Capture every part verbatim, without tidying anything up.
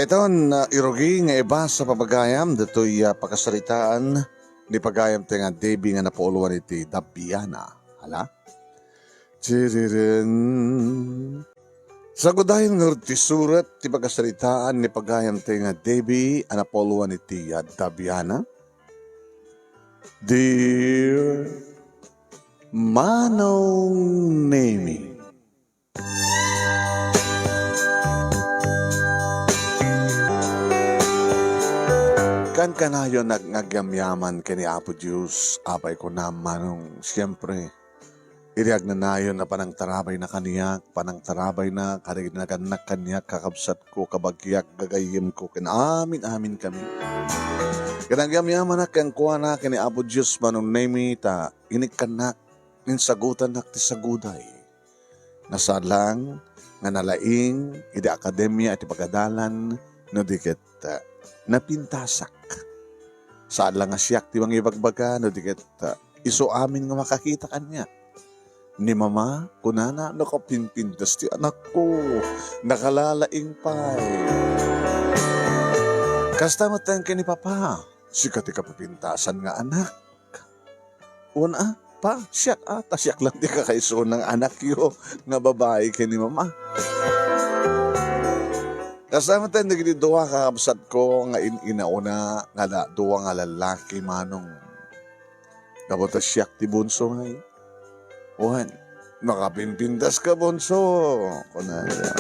Iton, ah, irugi nga ibasa, pagayam, ditoy, ah, pakasaritaan ni pagayam tayo nga Debbie nga napauluan iti Dabiana. Hala? Chiririn. Sagudayen ngarud ti surat ti pakasaritaan ni pagayam tayo nga Debbie a napauluan iti, ah, Dabiana. Dear Manong Nemi. Kankanayon nga agyamyaman ken ni Apo Dios, apay, kunam, Manong, siempre, idi agnanayon a panangtarabayna kaniak, panangtarabayna kadagiti nagannak kaniak, kakabsatko, kabagiak, gagayyemko, ken amin-amin kami. Ket agyamyamanak kenkuana ken ni Apo Dios, Manong Nemi, ta inikkannak, insagutannak ti saguday. Nga saan lang nga nalaing idi akademia iti pagadalan no di ket, ah, napintasak. Saan lang nga siak ti mangibagbaga no di ket, ah, isu amin nga makakita kaniak. Ni Mama, kunana, "Nakapimpintas ti anakko. Nakalalaing pay." Kasta met ken ni Papa, "Sika ti kapipintasan nga anak." Wen a, Pa, siak a, ta siak lang ti kakaisuna nga anakyo nga babai ken ni Mama. Kasta met dagiti dua kakabsatko nga in-inauna nga da-, dua nga lallaki, Manong. Gapu ta siak ti bunso ngay. Wen, "Nakapimpintaska, bunso," kunada.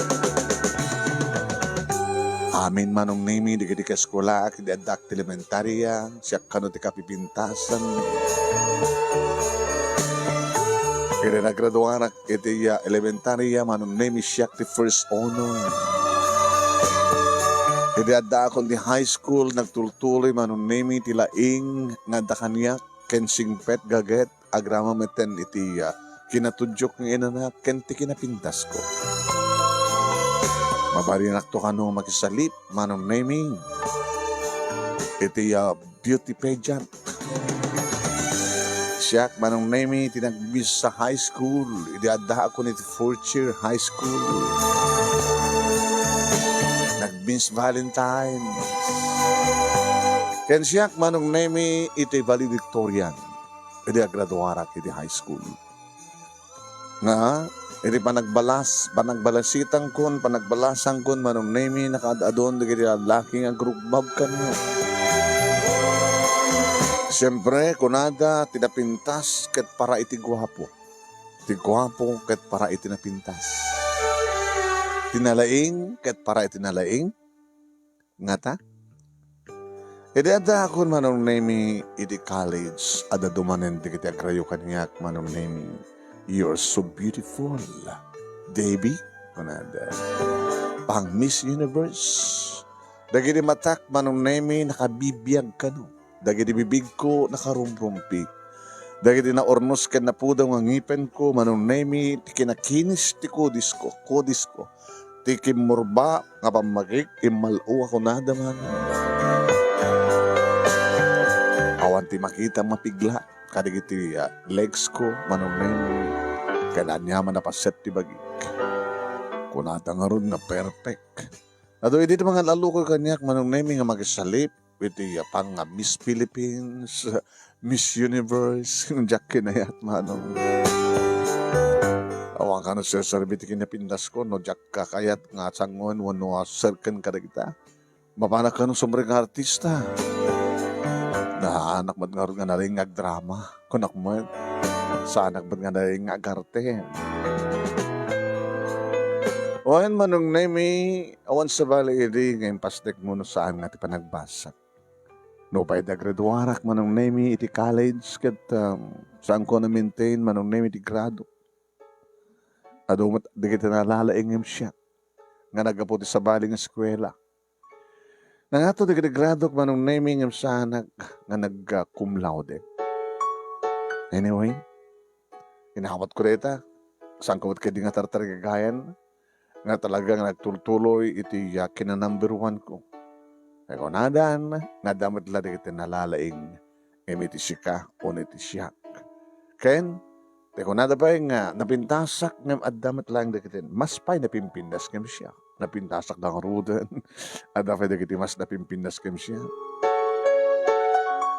Amin, Manong Nemi, dagiti kaeskuelaak idi addaak ti elementaria, siak kano ti kapipintasan. Idi nagraduarak iti, ah, elementaria, Manong Nemi, siak ti first honor. Idi addaakon ti high school, nagtultuloy, Manong Nemi, ti laing nga adda kaniak ken singpet, gaget, agraman metten iti, ah, kinatudiok nga inanak ken ti kinapintasko. Mabalinakto kano makisalip, Manong Nemi, iti, ah, beauty pageant. Siak, Manong Nemi, ti nag-Miss sa high school. Idi addaakon iti fourth year high school, nag-Miss Valentine. Ken siak, Manong Nemi, iti valedictorian. Idi agraduarak iti high school. Nga, iti panagbalas-, panagbalasitankon, panagbalasangkon, Manong Nemi, nakaad-adun dagiti lallaki nga agrugbab kaniak. Siempre, kunada, ti napintas ket para iti guapo. Ti guapo ket para iti napintas. Ti nalaing ket para iti nalaing. Ngata? Idi addaakon, Manong Nemi, iti college, adda dumanen dagiti agrayo kaniak, Manong Nemi. "You're so beautiful, Debbie," kunada. Pang Miss Universe. Dagiti matak, Manong Nemi, nakabibiag kano. Dagiti bibigko, nakarumrumpik. Dagiti naurnos ken napudaw nga ngipenko, Manong Nemi, ti kinakinis ti kudisko, kudisko. Ti kimmurba nga pammagik, immal-o a kunada man. Awan ti makita mapigla kadagiti, ah, legs ko, Manong Nemi. Ken aniaman a paset ti bagik. Kunada ngarud nga perfect. Adu idi ti mangan-allukoy kaniak, Manong Nemi, nga makisalip iti apang nga Miss Philippines, Miss Universe, diak kinayat, Manong. Awan kano serserbi ti kinapintasko no diak kakayat nga sangoen wenno a serken kadagita. Mapanak kano sumrek nga artista. Naanak met ngarud nga nalaing nga agdrama. Kunak met, saanak met nga nalaing nga agarte. Wen, Manong Nemi, awan sabali idi nga impasdekmo no saan nga ti panagbasak. Nupay dagraduarak, Manong Nemi, iti college ket, um, saanko na-maintain, Manong Nemi, ti grado. Adu met dagiti nalalaing ngem siak nga naggapu ti sabali nga eskuela. Nangato dagiti gradok, Manong Nemi, ngem saanak nga nag-, ah, cum laude. Anyway, inawatko dayta. Saanko met ketdi nga tartarigagayan nga talaga nga nagtultuloy iti, ah, kina-number one ko. Kay kunadan nga adda met la dagiti nalalaing ngem iti sika wenno iti siak. Ken, ti kunada pay nga napintasak ngem adda met laeng dagiti mas pay napimpintas ngem siak. Napintasak da ngaruden. Adda pay dagiti mas napimpintas ken siak.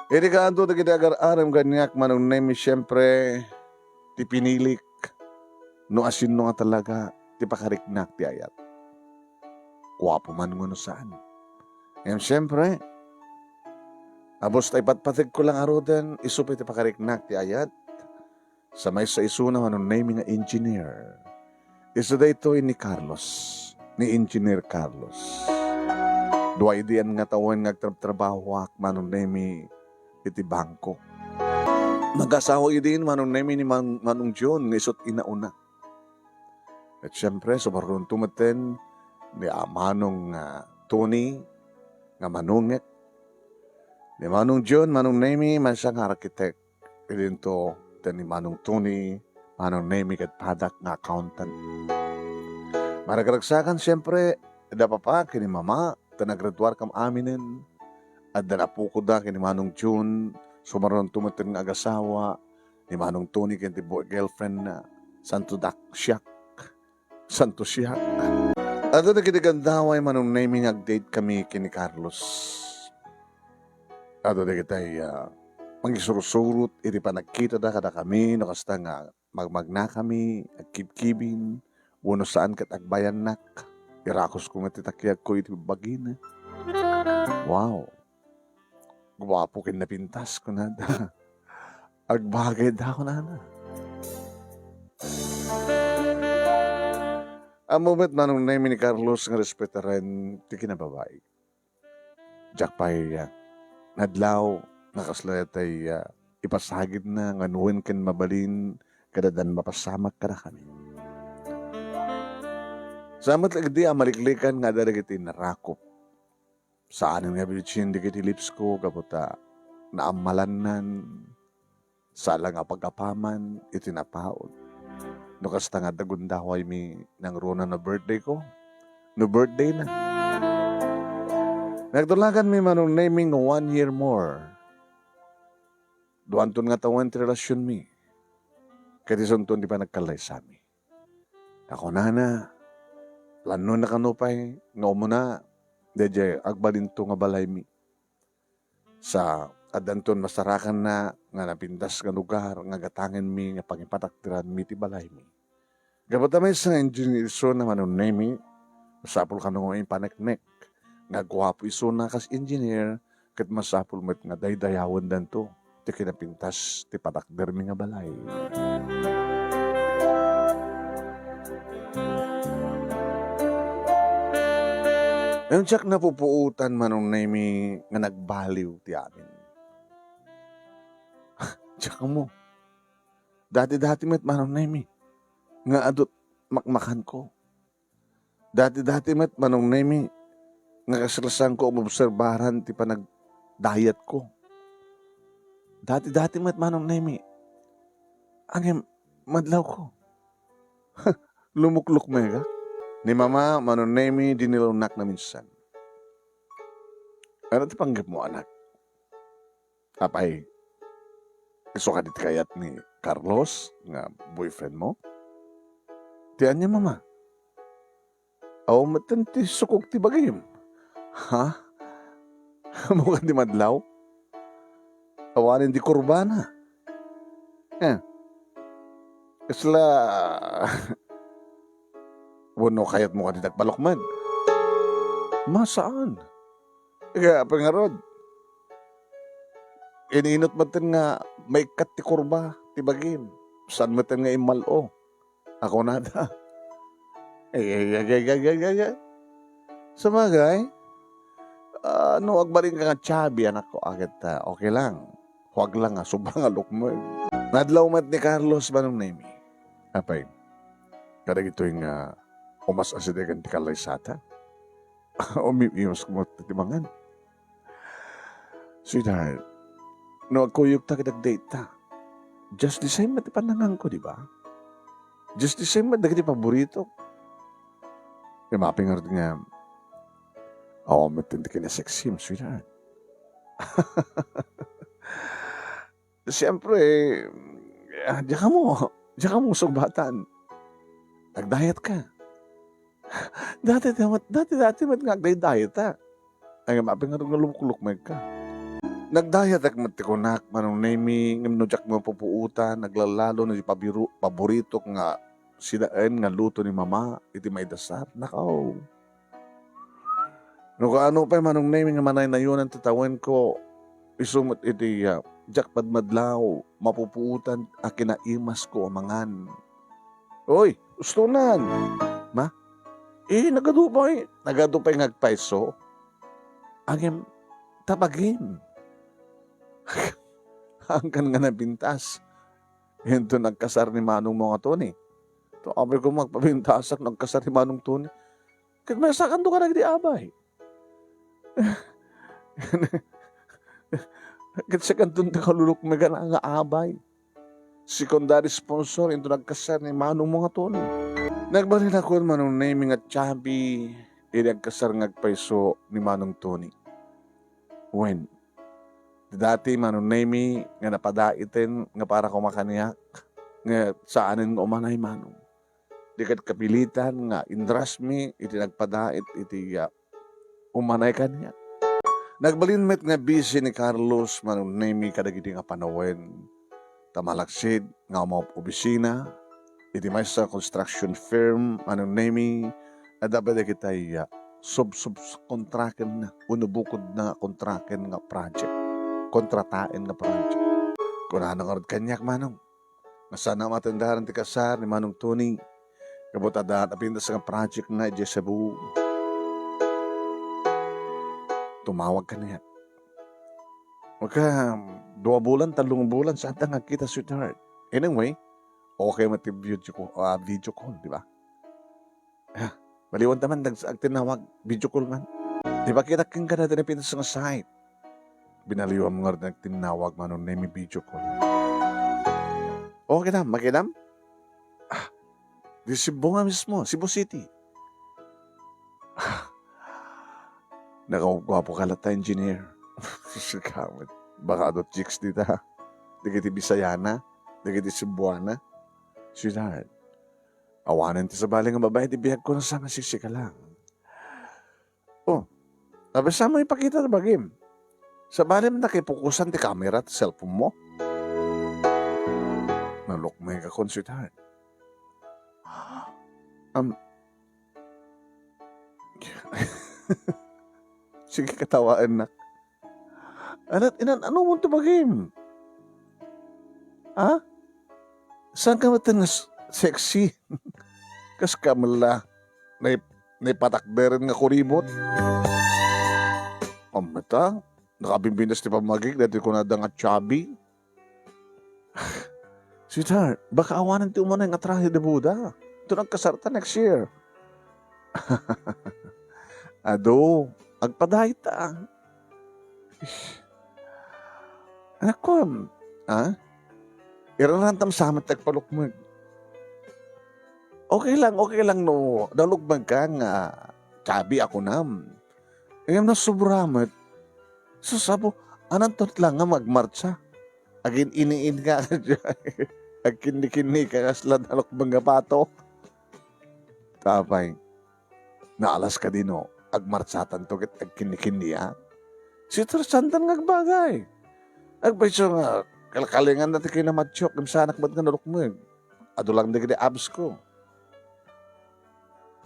Idi kaanto dagiti agar-arem kaniak, Manong Nemy, siempre, ti pinilik no asino nga talaga ti pakariknak ti ayat. Guapo man wenno saan. Ngem siempre, abus ta ipatpategko la ngaruden, isu pay ti pakariknak ti ayat. Sa maysa isuna, Manong Nemy, nga engineer. Isu daytoy ni Carlos, ni Engineer Carlos. Dua idian nga tawen nga agtrabtrabahoak, Manong Nemy, iti bangko. Nagasawa idin, Manong Nemy, ni Man-, Manong John nga isu't inauna. Ket siempre, sumaruronto metten ni, ah, Manong, ah, Tony nga manongek. Ni Manong John, Manong Nemy, maysa nga architect. Idinto ken ni Manong Tony, Manong Nemy ket padak nga accountant. Maragragsakan, siempre, adda papa ken ni mama, ta nagraduarkami aminen. Adda napukoda ken ni Manong John, sumaruronto metten nga agasawa ni Manong Tony ken ti boy-, girlfriend na, santo dak-, siak. Santo siak. Adda dagiti gundaway, Manong Nemy, nga agdate kami ken ni Carlos. Adda dagiti, ah, mangisursurot iti panagkitada kadakami no kasta nga magmagnakami, agkibkibin, wenno saan ket agbayannak. Irakusko met ti takiagko iti bagina. Wow! Guapo ken napintas, kunada. Agbagayda, kunana. Ammom met, Manong Nemy, ni Carlos nga respetaren ti kinababai. Diak pay, ah, nadlaw nga kasla tay, ah, ipasagidna nga nuan ken mabalin ket addan mapasamak kadakami. Sa met idi a maliklikan nga adda dagiti narakop. Saanen nga bitsin dagiti lipsko gapu ta naammalannan. Sala nga pagapaman iti napaut. No kasta nga adda gundawaymi nangruna no birthday ko, no birthday na. Nagtulaganmi, Manong Nemy, nga one year more. Duanton nga tawen ti relasionmi. Ket isunton ti panagkallaysami. Ta kunana, plannona kano pay nga umuna daydiay agbalinto nga balaymi. Sa addanton masarakanna nga napintas nga lugar nga gatangenmi nga pangipatakderanmi ti balaymi. Gapu ta maysa nga engineer isuna, Manong Nemy, masapul kano nga impaneknek nga guapo isuna kas engineer, ket masapul met nga daydayawendanto ti kinapintas ti patakdermi nga balay. Ngem diak napupuotan, Manong Nemy, nga nagbaliw ti amin. Diak ammo. Dati-dati met, Manong Nemy, nga adu't makmakanko. Dati-dati met, Manong Nemy, nga kasla saanko umobserbaran ti panagdayatko. Dati-dati met, Manong Nemy, ngem madlawko. Lumuklukmegak. Ni Mama, Manong Nemy, dinilawnak naminsan. Ania ti panggepmo, anak? Apay, isu kadi ti kayat ni Carlos nga boyfriendmo? Ti ania, Mama? Awan metten ti sukog ti bagim. Ha? Ammok a di madlaw? Awanen di kurbana. Eh. Kasla, wenno kayatmo kadi ti agpalukmeg? Mama, saan. Kaya, apay ngarud, iniinut metten nga maikkat ti kurba ti bagim. Saan metten nga immal-o a kunada. Ay, ay, ay, ay, ay, ay, ay, ay. Sabagay, ah, no agbalinka nga chubby, anakko, aket, ah, okay lang. Huwag lang nga, sobra nga lukmeg. Nadlaw met ni Carlos, Manong Nemy. Apay, kadagitoy nga umas-asidegen ti kallaysata? Umim-imas ko met ti mangan. Sweetheart, no agkuyogta ket agdate-ta, just the same met ti pannanganko, di ba? Just the same met dagiti paboritok. Kaya mapingarud nga, awan met ti kinasexim, sweetheart. Siyempre, ah, diak ammo, diak ammo sungbatan. Nagdayat ka. Dati, dati, dati, dati met nga agdaydayatak. Ay, nga mapi nga luklukmegka. Nagdayatek met ti kunak, Manong Nemy, ngem no diak mapupuotan, aglalalo no di pabiru-, paboritok nga sinaen nga luto ni Mama iti maidasar. Nakaw. No kaano pay, Manong Nemy, nga manaynayonan ti tawenko, isu met iti, ah, diak madmadlaw, mapupuotan a kinaimasko a mangan. Oy, ustonan! Ma? Eh, nagadu pay, nagadu pay nga agpayso. Ngem, ta bagim. Haankan nga nabintas. Inton nagkasar ni Manong mo nga Tony. To, apay ko magpabintasak, nagkasar ni Manong Tony. Ket maysakanto kadagiti abay. Ket sikanton ti kalulukmegan nga abay. Secondary sponsor inton nagkasar ni Manong mo nga Tony. Nagbalinakon, Manong Nemy, nga Chubby, idi agkasar nga agpayso ni Manong Tony. Wen, dati, Manong Nemy, nga napadaiten nga para koma kaniak, nga saanen nga umanay, Manong. Di ket kapilitan nga inrasmi iti nagpadait iti, ah, umanay kaniak. Nagbalin met nga busy ni Carlos, Manong Nemy, kadagiti nga panawen. Ta malaksid nga umop-obisina iti maysa construction firm, Manong Nemy, adda pay dagitay, ah, sub-, sub-, kontrakenna wenno bukodna nga kontraken nga project. Kontrataen nga project. Kunana ngarud kaniak, Manong, nga saan a matendaran ti kasar ni Manong Tony. Gapu ta adda napintas nga project na idiay Cebu. Tumawag kaniak. Maka dua bulan, tallo nga bulan, saanta nga agkita, sweetheart. Anyway, okay met ti video ko, ah, video call, di ba? Ah, baliwan ta man, nag-, agtinnawag, video call man. Ipakitak kenka dayta napintas nga site. Binaliwan ngarud ti nagtinnawag, Manong Nemy, video call. O, kidam, makidam? Ah, di Cebu nga mismo, Cebu City. Ah, nakaguapo ka latta, engineer. Sus, kamet. Baka adu chicks dita. Dagiti Bisayana, dagiti Cebuana. Sweetheart, awanen ti sabali nga babai ti biagko, no, sa masiksik ka lang. Oh, apay, saanmo ipakita ti bagim? Sabali man ta ipukosan ti kamera ti cellphone mo. Nalukmegakon, sweetheart. Um, sige, katawaennak. Anat, inan-ano mo ti bagim? Ha? Saan ka met nga s-, sexy? Kas kamella, nai-, naipatakderen nga kuribot. Ammeta, nakabimbinas ti pammagik daytoy kunada nga chubby. Sweetheart, baka awanen ti umanay nga trahe de boda. Ito nagkasarta next year. Adu, agpadayta. Ish. Anak ko, ha? Irarantam sa met ti agpalukmeg. Okay lang, okay lang no nalukmeg ka nga chubby a kunam. Ngem no sobra met, sus, Apo, ananto lang nga magmartsa? Agin-iniin ka, agkinni-kinni ka kasla nalukmeg nga pato. Tapay, naalas kadi no agmartsatanto ket agkinni-kinniak? Sweetheart, saantan nga agbagay. Agpayso nga kalkalingan na ti kinamatiok, ngem saanak met nga nalukmeg. Adu lang dagiti abs ko.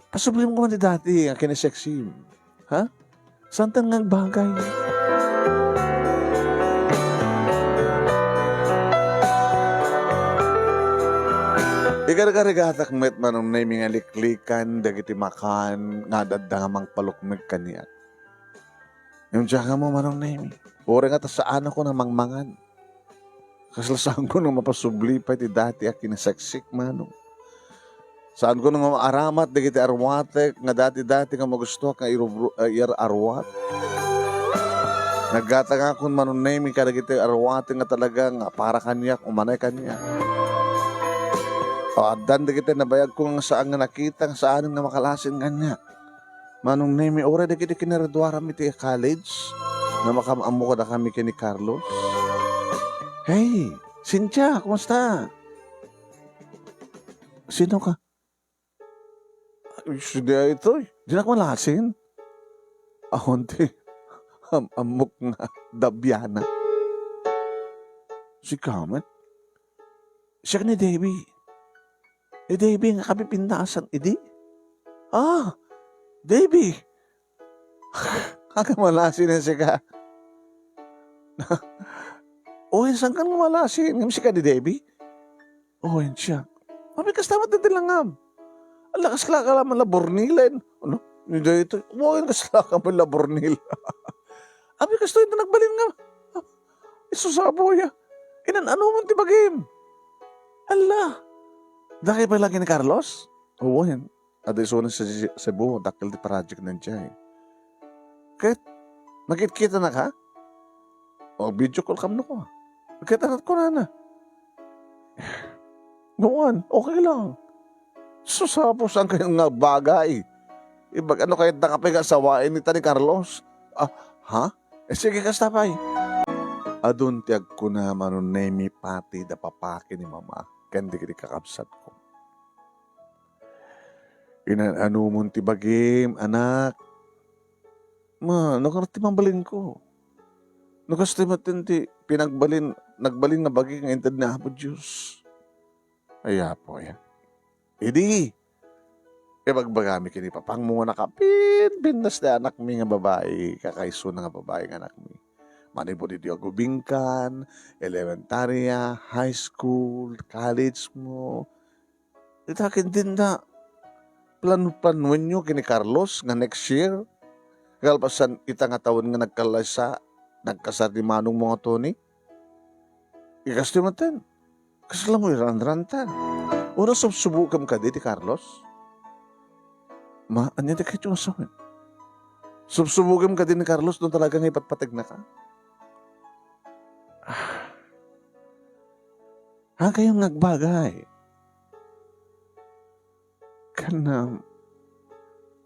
Pasublim ko man ti dati nga kinisexy. Ha? Saantan nga agbagay. Igargarigatak met, Manong Nemy, nga liklikan dagiti makan nga adda nga mangpalukmeg kaniak. Ngem diak ammo, Manong Nemy. Uray nga ta saanakon a mangmangan. Kasla saanko nga mapasubli pay ti dati a kinaseksik, Manong. Saanko nga maaramat dagiti arwatek nga dati-dati nga magustuak nga irubru-, ah, iar-arwat. Naggatangakon, Manong Nemy, kadagiti arwatek nga talaga nga para kaniak, umanay kaniak. O, addan dagiti nabayagko nga saan nga nakita nga saanen nga makalasin kaniak. Manong Nemy, uray dagiti kinaraduaram iti college nga makam-ammo kadakami ken ni Carlos. Hey, Cynthia, kumusta? Sino ka? Uy, si daytoy, dinak malasin. Awan ti am-, ammok nga dabiana. Sika met? Siak ni Debbie. Ni Debbie nga kapipintasan idi. Ah, Debbie! Aga malasin a sika. O, insan kan nga malasin? Ngem sika ni Debbie? O, insan. Mami, kasta met ti langam. Ala, kasla ka laman la bornilen. Ano? Ni daytoy. Wen, kasla ka man la bornil. Abi, kastoy ti nagbalin nga. Isu sa apoya. Inan-ano man ti bagim? Ala. Dakay pay lagi ni Carlos? Wen. Adda isuna sa Cebu, dakkel ti project na jay. Ket, makitkita na ka? O, video call kam no ko. Ket anat kunana. Nuan, okay lang. Sus, apo, saan kayo nga bagay? Ibag, ano kayo, da ka pay nga asawain ni Tani Carlos? Ah, ha? Eh, sige, kasta pay. Adun ti agkuna Manong Nemi pati da papaki ni Mama ken dagiti kakabsatko. Inan-anumon ti bagim, anak. Ma, no kano ti mabalinko? No kastoy met ti pinagbalin, nagbalin nga bagi nga inted ni Apo Dios. Ay, Apo, ya. Idi, ibagbagami ken ni papangmo nga nakapinpintas ti anakmi nga babai, kakaisuna nga babai nga anakmi. Manipud idi agubingkan, elementarya, high school, college mo, ita ken dinda plan-planuenyo ken ni Carlos nga next year, kalpasan ita nga tawen nga nagkallaysa, nagkasar ni manongmo nga Tony? Ikastoy metten. Kasla mo iranranta? Uray subsubukem kadi ti Carlos? Ma, ania ti kayatyo nga sawen? Subsubukem kadi ni Carlos no talaga nga ipatpategnaka? Ah. Hangkayo nga agbagay. Ken, um,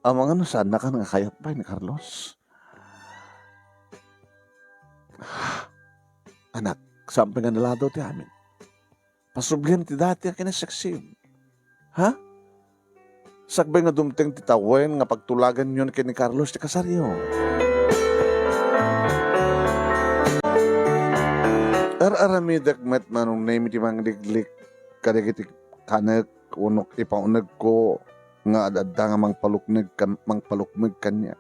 amangan no saannakan nga kayat pay ni Carlos. Anak, saan pay nga naladaw ti amin? Pasublian ti dati a kinasaksim. Ha? Sakbay nga dumteng ti tawen nga pagtulaganyon ken ni Carlos ti kasaryo. Ar-aramidek met Manong Nemi ti mangliglik kadagiti kanek wenno ipaunegko nga ad-adda nga mangpalukneg kan-, mangpalukmeg kaniak.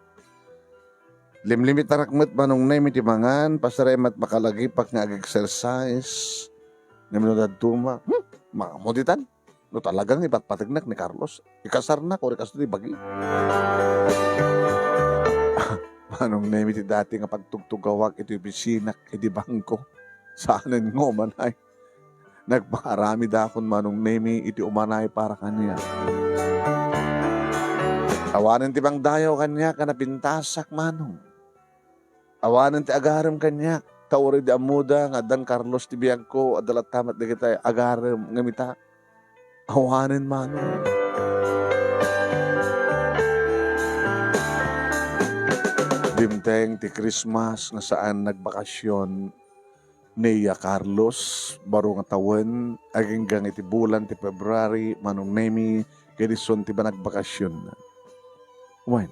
Limlimitarak met Manong Nemi ti mangan, pasarem met makalagipak nga ag-exercise. Ngem no dadduma, hmm, mangammo ditan. No talaga nga ipatpategnak ni Carlos, ikasarnak uri kastoy ti bagi. Manong Nemi ti dati nga pagtugtugawak iti opisina ken iti bangko. Saanen nga umanay. Nagpaaramidakon Manong Nemi iti umanay para kaniak. Awanen ti pangdayaw kaniak a napintasak, Manong. Awanen ti agarem kaniak, ta uray idi ammoda nga addan Carlos ti biagko, adda latta met dagiti agarem, ngem ita, awanen, Manong. Dimteng ti Christmas nga saan nagbakasyon ni Carlos, baro nga tawen, aginggang iti bulan ti February, Manong Nemi, ket isun ti panagbakasyon. Wen,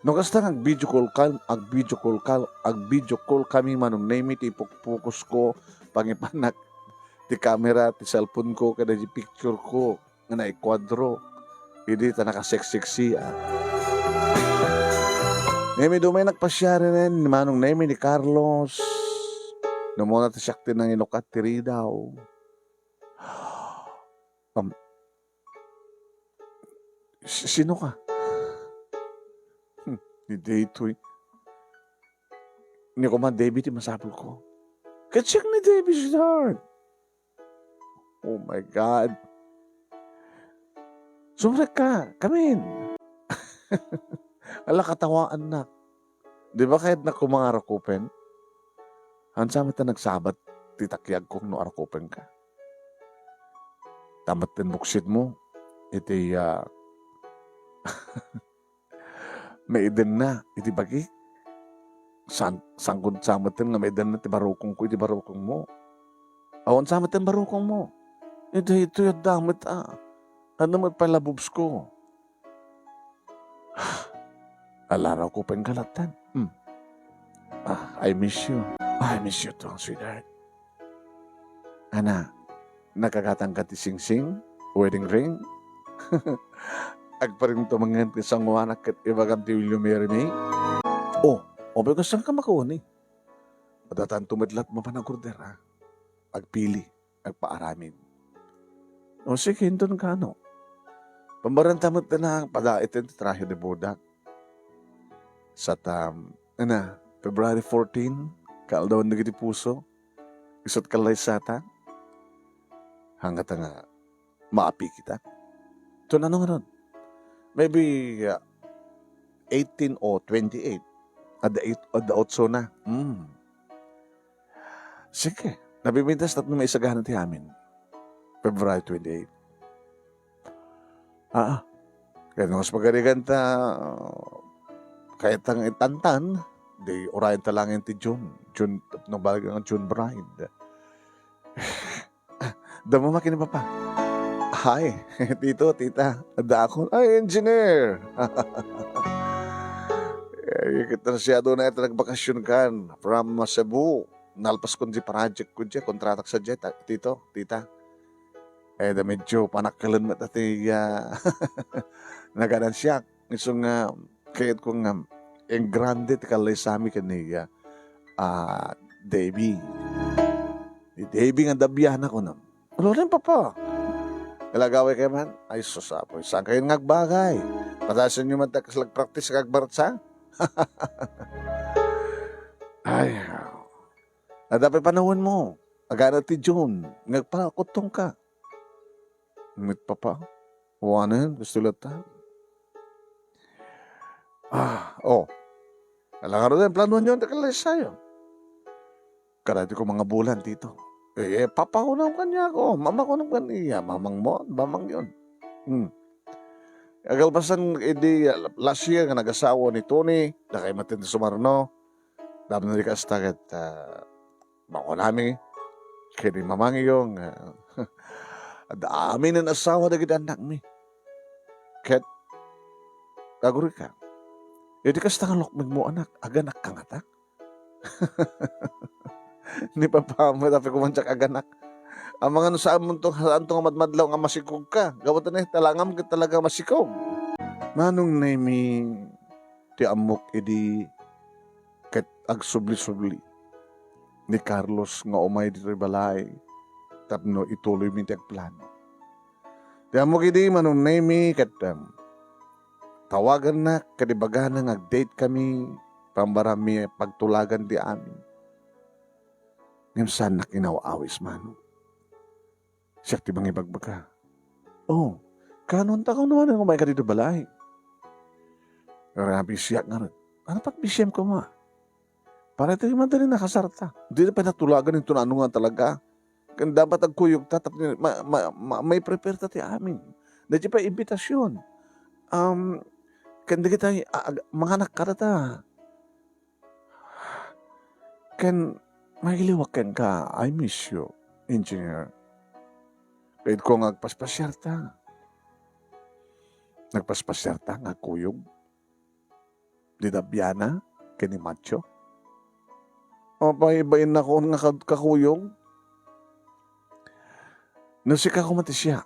no kasta nga ag-video call ka, ag-video call ka, ag-video call kami, Manong Nemi, ti ipukpukosko, pangipanak ti kamera ti cellphone ko, kada di picture ko nga naikuadro. Idi ta nakaseksiksian. Nemi, dumay nagpasiarinen ni Manong Nemi ni Carlos. Numuna ta siak ti nanginukat ti ridaw. Um, si-, sino ka? Hmm, ni daytoy. Ni Kuman Debbie ti masapul ko. Ket siak ni Debbie, sweetheart. Oh my God. Sumrek ka. Come in. Ala, katawaannak. Di ba kayatnak koma nga arakupen? Haansa met ta nagsabat ti takiag kong no arakupen ka? Ta met ti buksit mo iti, ah, maidenna iti bagi. San-, sangkod sa met nga maidenna ti barukongko iti barukongmo. Awan sa met ti barukongmo. Iti, iti, adda met, ah. Ano met pay labubsko? Alarawko pay nga lattan. Hmm. Ah, I miss you. I miss you too, sweetheart. Ana, nakagatangka ti singsing, wedding ring? Agparinto mangan ti sangoanak ket ibagam ti William Mary May? Oh, o, bagas ka makuha ni. Adatanto met la't mapan-order, ha? Agpili, agpaaramid. O, sige, inton kano. Pambarenta met na padaiten ti trahe de boda. Satan, ana, February fourteen, kaaldawan dagiti puso. Isu't kallaysata. Hangata nga maapi kita. Ito na ngarud. Maybe, uh, eighteen o twenty-eight. Adda eight, adda otso na. Hmm. Sige. Nabimintas tapno maisagana ti amin. February twenty-eight. Ah, kaya no, mas magarigan ta, kaya tang itantan, di urayan ta lang ti June. June, no, baga nga June bride. Damo makin, Papa. Hi, Tito, Tita. Adda ako. Ay, engineer. Ay, kita siya doon na ito nagbakasyon kan from Cebu. Nalpas ko di project ko di, kontratak sa di, ta-, Tito, Tita. Eh, da medyo panakkalen met ti, ah, nagadan siya. Isu nga, kayat ko nga, engrande ti kallaysami ken ni, ah, ah, Davy. Ni Davy nga dabiana ko na. Ano rin, Papa? Ilagaway kayo man? Ay, sus, apo. Saan kayo nga agbagay? Patasan nyo man ta kasla practice nga agbaratsa? Ay, adda pay panawen mo. Agana ti June. Nga agpakutong ka. Met, Papa. Wanen, gusto latta. Ah, oh. Alangan rin, planuan nyo ang kalaysayan. Karati ko mga bulan, Tito. Eh, eh, papaunam kanya ako. Mama ko nam kaniya. Mamang mo, mamang yun. Hmm. Agalpasan, idi, ah, last year nga nagasawa ni Tony, nakaimatin ti sumarno. Dam na di kasta ket, ah, makunami, ken ni mamangyo nga, adda amin nga asawa dagiti annakmi. Ket, agurika, idi kasta nga lukmegmo, anak, aganakka ngata? Ni Papa, matapi ko man diak aganak. Amangan no saan mo to, saan to nga madmadlaw nga masikog ka. Gapu ta ni, talangam ket talaga masikog. Manong Nemi, ti ammok idi ket agsubli-subli ni Carlos nga umay ditoy balay tapno ituloymi ti agplano. Ti ammok idi, Manong Nemi, ket, em, tawagannak ket ibagana nga ag-date kami, pambarammi pagtulagan ti amin. Ngem saannak inaw-awis, Manong. Siak ti mangibagbaga. Oh, kanon ta kuno nga umayka ditoy balay? Rabi siak ngarud. Ano pagbisiam koma? Para iti man dagiti nakasarta. Di ta pay natulagan ito na ano nga talaga. Ken dapat agkuyog ta tapno ma-, ma-, ma-, maiprepare ta ti amin. Dagiti pay imbitasyon. Um, ken dagiti, ah, ag-, manganak kada ta. Ken mailiwak kenka, I miss you, Engineer. Kayatko nga agpaspasiarta. Nagpaspasiarta nga agkuyog. Di dabiana ken ni Macho. Apay, bain nakon nga kad-, kakuyog. No sika koma ti siak,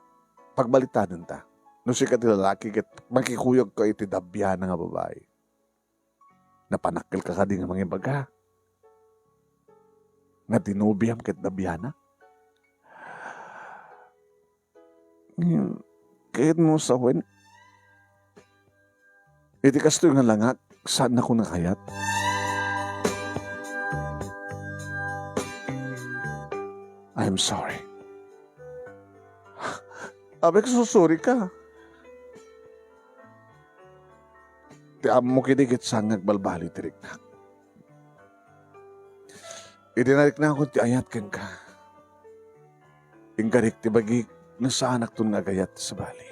pagbalitaden ta. No sika ti lalaki ket makikuyog ka iti dabiana nga babai. Napanakkel ka kadi nga mangibaga nga ti nobiam ket dabiana? Ngem, kayat mo sawen? Iti kastoy nga langak, saan ako nakayat? I'm sorry. Abek, susuri ka. Ti ammok idi ket saan nga agbalbaliw ti riknak. Idi nariknakon ti ayat kenka, inkarik ti bagik nga saanakton nga agayat ti sabali.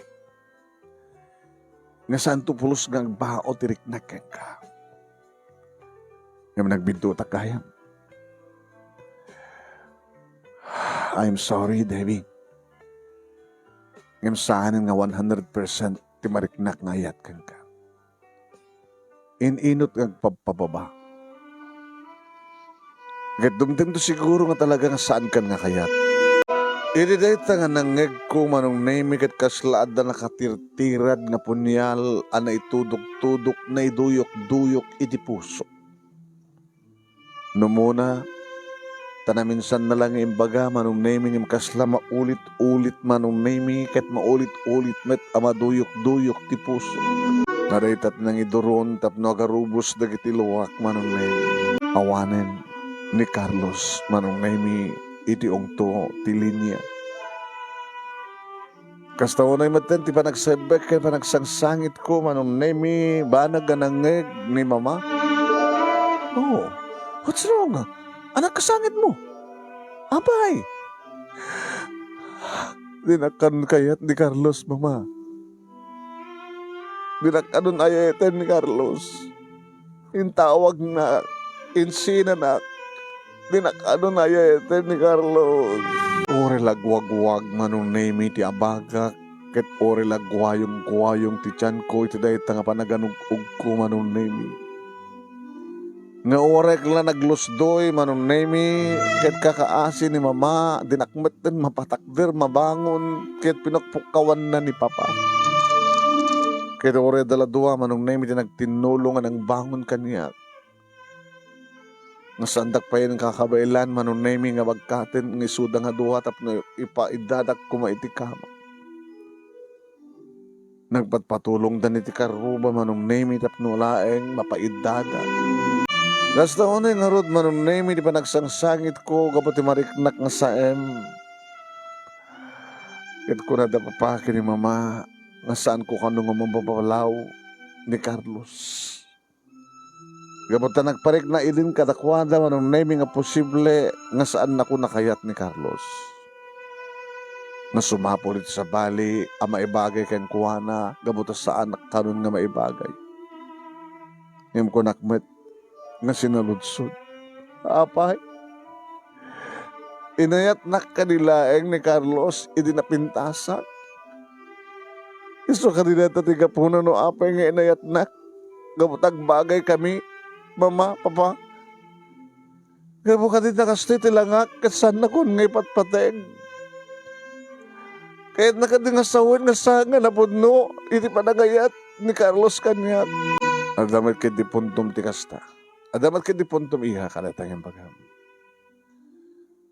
Nga saanto pulos nga agbao ti riknak kenka. Ngem nagbiddutak gayam. I'm sorry, Debbie. Ngem saanen nga one hundred percent ti mariknak nga ayat kenka. in-inut nga agpabpababa. Ket dumtengto siguro nga talaga nga saankan nga kayat. Idi dayta nga nangngegko, Manong Nemi, ket kasla adda nakatirtirad nga punial a naitudok-tudok, naiduyok-duyok iti puso. Numuna, ta naminsan na lang nga imbaga, Manong Nemi, ngem kasla maulit-ulit, Manong Nemi, ket maulit-ulit met a maduyok-duyok ti puso. Nga dayta ti nangiduron tapno agarubos dagiti luak, Manong Nemi. Awanen ni Carlos, Manong Nemi, iti ungto ti linia. Kasta unay metten ti panagsebbek ken panagsangsangitko, Manong Nemi, banag nga nangngeg ni Mama. "Oh, what's wrong? Annak kasangitmo? Apay?" "Dinak kayat ni Carlos, Mama. Dinak kanon ay-ayaten ni Carlos. Intawagnak, insinanak, dinak kanon ay-ayaten ni Carlos." Uray la agwagwag, Manong Nemi, ti abagak, ket uray la agguayong-guayong ti tianko iti dayta nga panaganug-ugko, Manong Nemi. Nga uray la naglusdoy, Manong Nemi, ket kakaasi ni Mama, dinak metten mapatakder, mabangon, ket pinukpukkawanna ni Papa. Ket uray dala dua, Manong Nemi, ti nagtinnulo nga nangbangon kaniak. Nga saandak pay nga kakabaelan, Manong Nemi, nga bagkaten nga isuda nga dua tapno ipaiddadak koma iti kama. Nagpatpatulongdan iti karruba, Manong Nemi, tapno laeng mapaiddada. Kasta unay ngarud, Manong Nemi, ti panagsangsangitko gapu ti mariknak nga saem. Ket kunada Papa ken ni Mama nga saanko kano nga mababalaw ni Carlos. Gapu ta nagpariknak idin kadakuada, Manong Nemi, nga posible nga saannakon a kayat ni Carlos. Nga sumapul iti sabali a maibagay kenkuana gapu ta saanak kanon nga maibagay. Ngem kunak met nga sinaludsod, "Apay, inayatnak kadi laeng ni Carlos idi napintasak? Isu kadi dayta ti gapuna no apay nga inayatnak gapu ta agbagaykami, Mama, Papa? Gapu kadi ta kastoy ti langak ket saannakon nga ipatpateg? Kayatna kadi nga sawen nga saan nga napudno iti panagayat ni Carlos kaniak?" Adda met ketdi puntom ti kasta. Adda met ketdi puntom, iha, kadayta nga imbagam.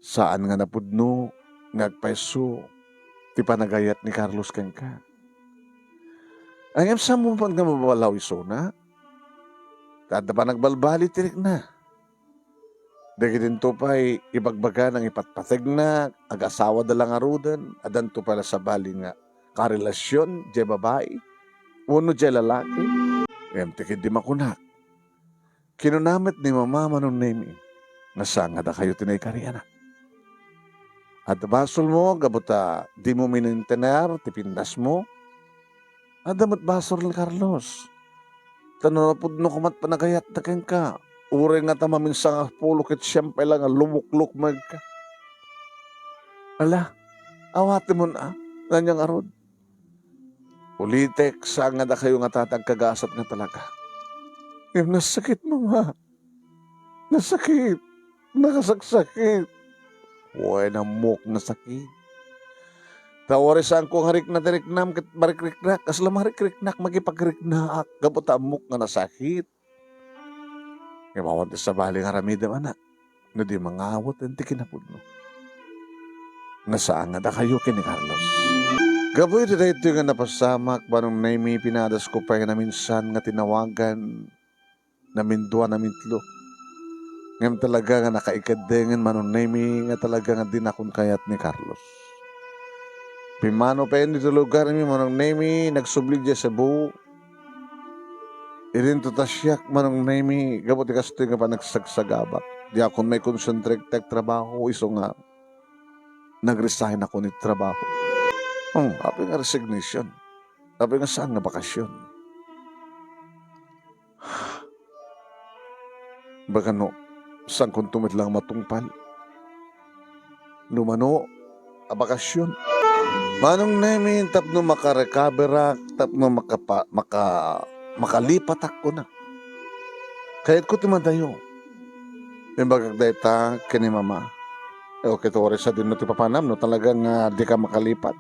Saan nga napudno nga agpayso ti panagayat ni Carlos kenka. Ngem saanmo met nga mababalaw isuna? Ta adda panagbalbaliw ti rikna. Dagidinto pay ibagbagana nga ipatpategna, agasawada la ngaruden, addanto pay la sabali nga karelasion diay babai wenno diay lalaki. Ngem ti ketdi makunak, kinuna met ni Mama, Manong Nemi, nga saan nga dakayo ti naikarianak. Adda basolmo gapu ta dimo minentener ti pinnasmo. Adda met basol ni Carlos. Ta no napudno koma ti panagayatna kenka, uray ngata maminsang a pulo ket siem pay la nga lumuklukmegka. Ala, awatemon a, ania ngarud? Ulitek, saan nga dakayo ngata ti agkagasat nga talaga. Ngem nasakit, Mama. Nasakit. Nakasaksakit. Wen, ammok nasakit. Ta uray saanko nga rikna ti riknam ket marikriknak, kasla marikriknak, makipagriknaak gapu ta ammok nga nasakit. Ngem awan ti sabali nga aramidem, anak, no di mangaweten ti kinapudno. Nga saan nga dakayo ken ni Carlos. Gapu iti daytoy nga napasamak, Manong Nemi, pinadasko pay nga naminsan nga tinawagan, namindua, namitlo. Ngem talaga nga nakaikaddengen, Manong Nemi, nga talaga nga dinakon kayat ni Carlos. Pimmano pay ditoy lugarmi, Manong Nemi, nagsubli diay Cebu. Idinto ta siak, Manong Nemi, gapu ti kastoy nga panagsagsagabak. Diakon maikonsentrate ti agtrabaho, isu nga nag-resign ako iti trabaho. Hmm, apay nga resignation? Apay nga saan nga bakasyon? Baga no, saankonto met lang matungpal. No mano, a bakasyon. Manong Nemi, tapno makarecoverak, tapno makapa-, maka-, makalipatak, kuna. Kayatko ti madayo. Imbagak dayta ken ni Mama. E, okay, turay sadino ti papanam no talaga nga dika makalipat.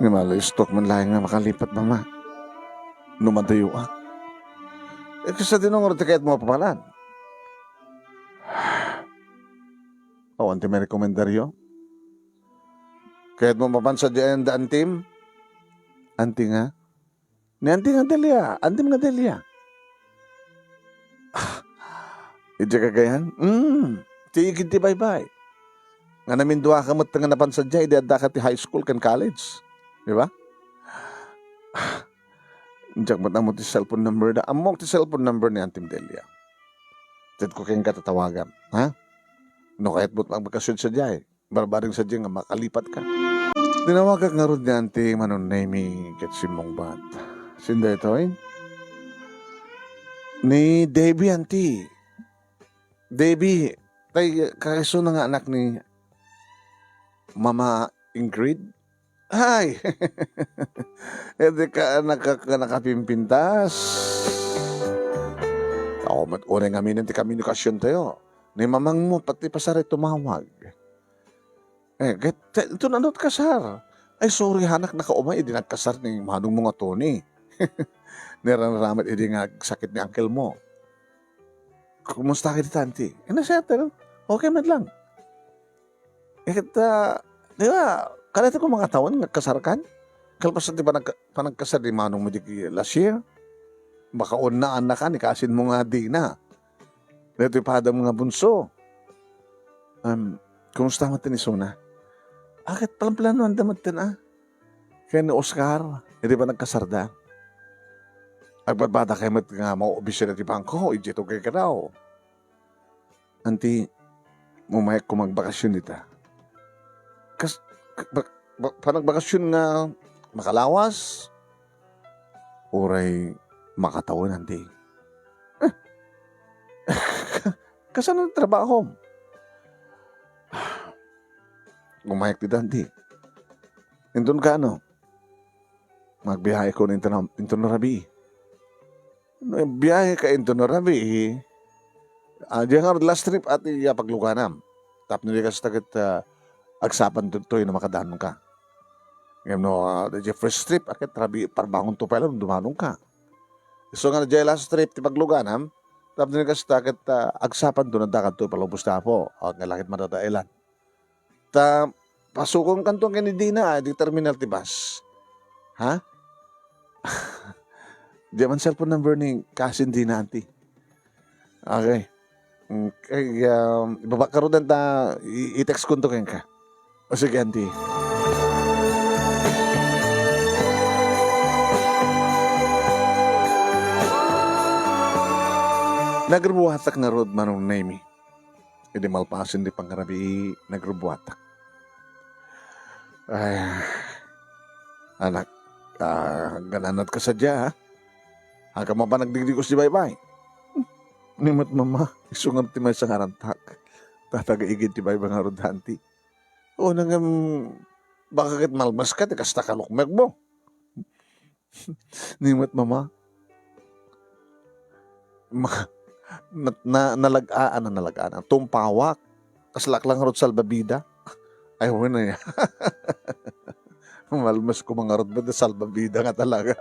Ni malistok man laeng nga makalipat, Mama. No madayoak. E, kasadino ngarud ti kayatmo a papanan? Awan ti marekomendaryo? Kayatmo mapan sadiaen da antim? Anti nga? Ni anti nga Delia, antim nga Delia. Ah, idiay kagayan? Mm, ti igid ti baybay. Nga naminduaka met nga napan sadiay, idi addaka ti high school ken college. Di ba? Ah, diak met ammo ti cellphone number da. Ammok ti cellphone number ni Antim Delia. Tedko kenka tatawagam, ha? No kayatmo magbakasyon sadiay. Barbareng sadiay nga makalipatka. Tinawagak ngarud ni Auntie Manong Nemy ket simmungbat. Sino daytoy? Ni Debbie, Auntie. Debbie, tay, kaisuna nga anak ni Mama Ingrid? Ay! Iti ka, naka-, nakapimpintas. Awan met unay nga aminen ti komunikasiontayo. Ni mamangmo, pati pasaray tumawag. Eh, ket, te-, inton adu ti kasar? Ay, sorry, anak, nakaumay idi nagkasar ni manongmo nga Tony. Ni ranramat idi nga agsakit ni uncle mo. Kumusta kadi, Auntie? Eh, nasayat, no? Okay met lang. Eh, ket, ah, di ba, kadatayo koma nga tawen nga agkasarkan? Kalpasan ti panagka-, panagkasar ni manongmo idi last year? Makaunnaannak ni kasinmo nga Dina. Daytoy padam nga bunso. Um, kumusta met ni isuna? A, ket planplanoanda met, a. Ken ni Oscar, idi panagkasarda. Agbadbadakay met nga maubisyo ti bangko, idiay tugaykadaw. Auntie, umayak koma agbakasyon dita. Kas-, ba-, ba-, panagbakasyon nga makalawas, uray makatawen, Auntie. Eh, kasano ti trabahom? Umayak dita, Auntie. Inton kaano? Magbiyahe ko inton, inton rabii. No, biyaheka inton rabii, ah, diay ngarud last trip a ti, ah, pagluganam. Tapno di kasta ket, ah, agsapanto toy no makadanonka. Ngem no, ah, diay first trip, a ket rabii, parbangonto pay laeng no dumanonka. Isu nga diay last trip ti pagluganam, tapno di kasta ket, ah, agsapanto no adda kadto palubos ti Apo. Awan nga la ket madadaelan. Ta pasukonkanto ken ni Dina, ah, di terminal ti bus. Ha? Diay man cellphone number ni kasin Dina, Auntie. Okay. Mm, kay, um, ibabak ka rod ta i-, i-text konto kenka. O sige, Auntie. Nagrubuatak ngarud, Manong Nemy. Idi malpasen ti pangngarabii, nagrubuatak. Ay, anak, ah, gananatka sadiay, ha? Haanka mapan agdigdigos di baybay. Ni met, Mama, isu ngem ti maysa nga arantak. Tataga igid ti baybay ngarud, Auntie. O, ngem, baka ket malmeska ti kasta kalukmekmo. Ni met, Mama. Ma-, na, na, nalag-, ah, ano, nalag-, ah, tumpawak. Kaslak lang rod salbabida. Ay, wen, ay. Malmes ko mangarod ba da salbabida nga talaga?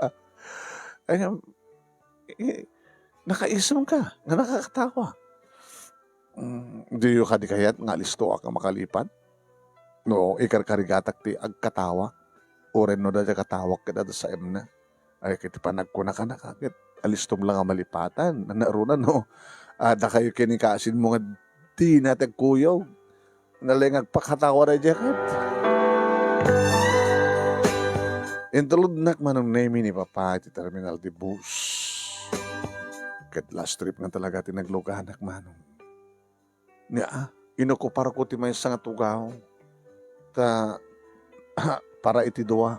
Ay, eh, nakaisem ka, nga nakakatawa. Mm, diyo kadi kayat nga alistoak a makalipat? No, ikarkarigatak ti agkatawa, uray no dayta katawak ket adda saemna. Ay, ket ti panagkunakana ket alistom la nga malipatan. Nanaruna no, adda kayo ken ni kasinmo nga dina ti agkuyog. Nalengag pakatawa daydiay ket. Intulodnak, Manong Nemy, ni Papa iti terminal ti bus. Ket last trip nga talaga ti nagluganak, Manong. Nia, inokuparko ti maysa nga tugaw. Ta, para iti dua.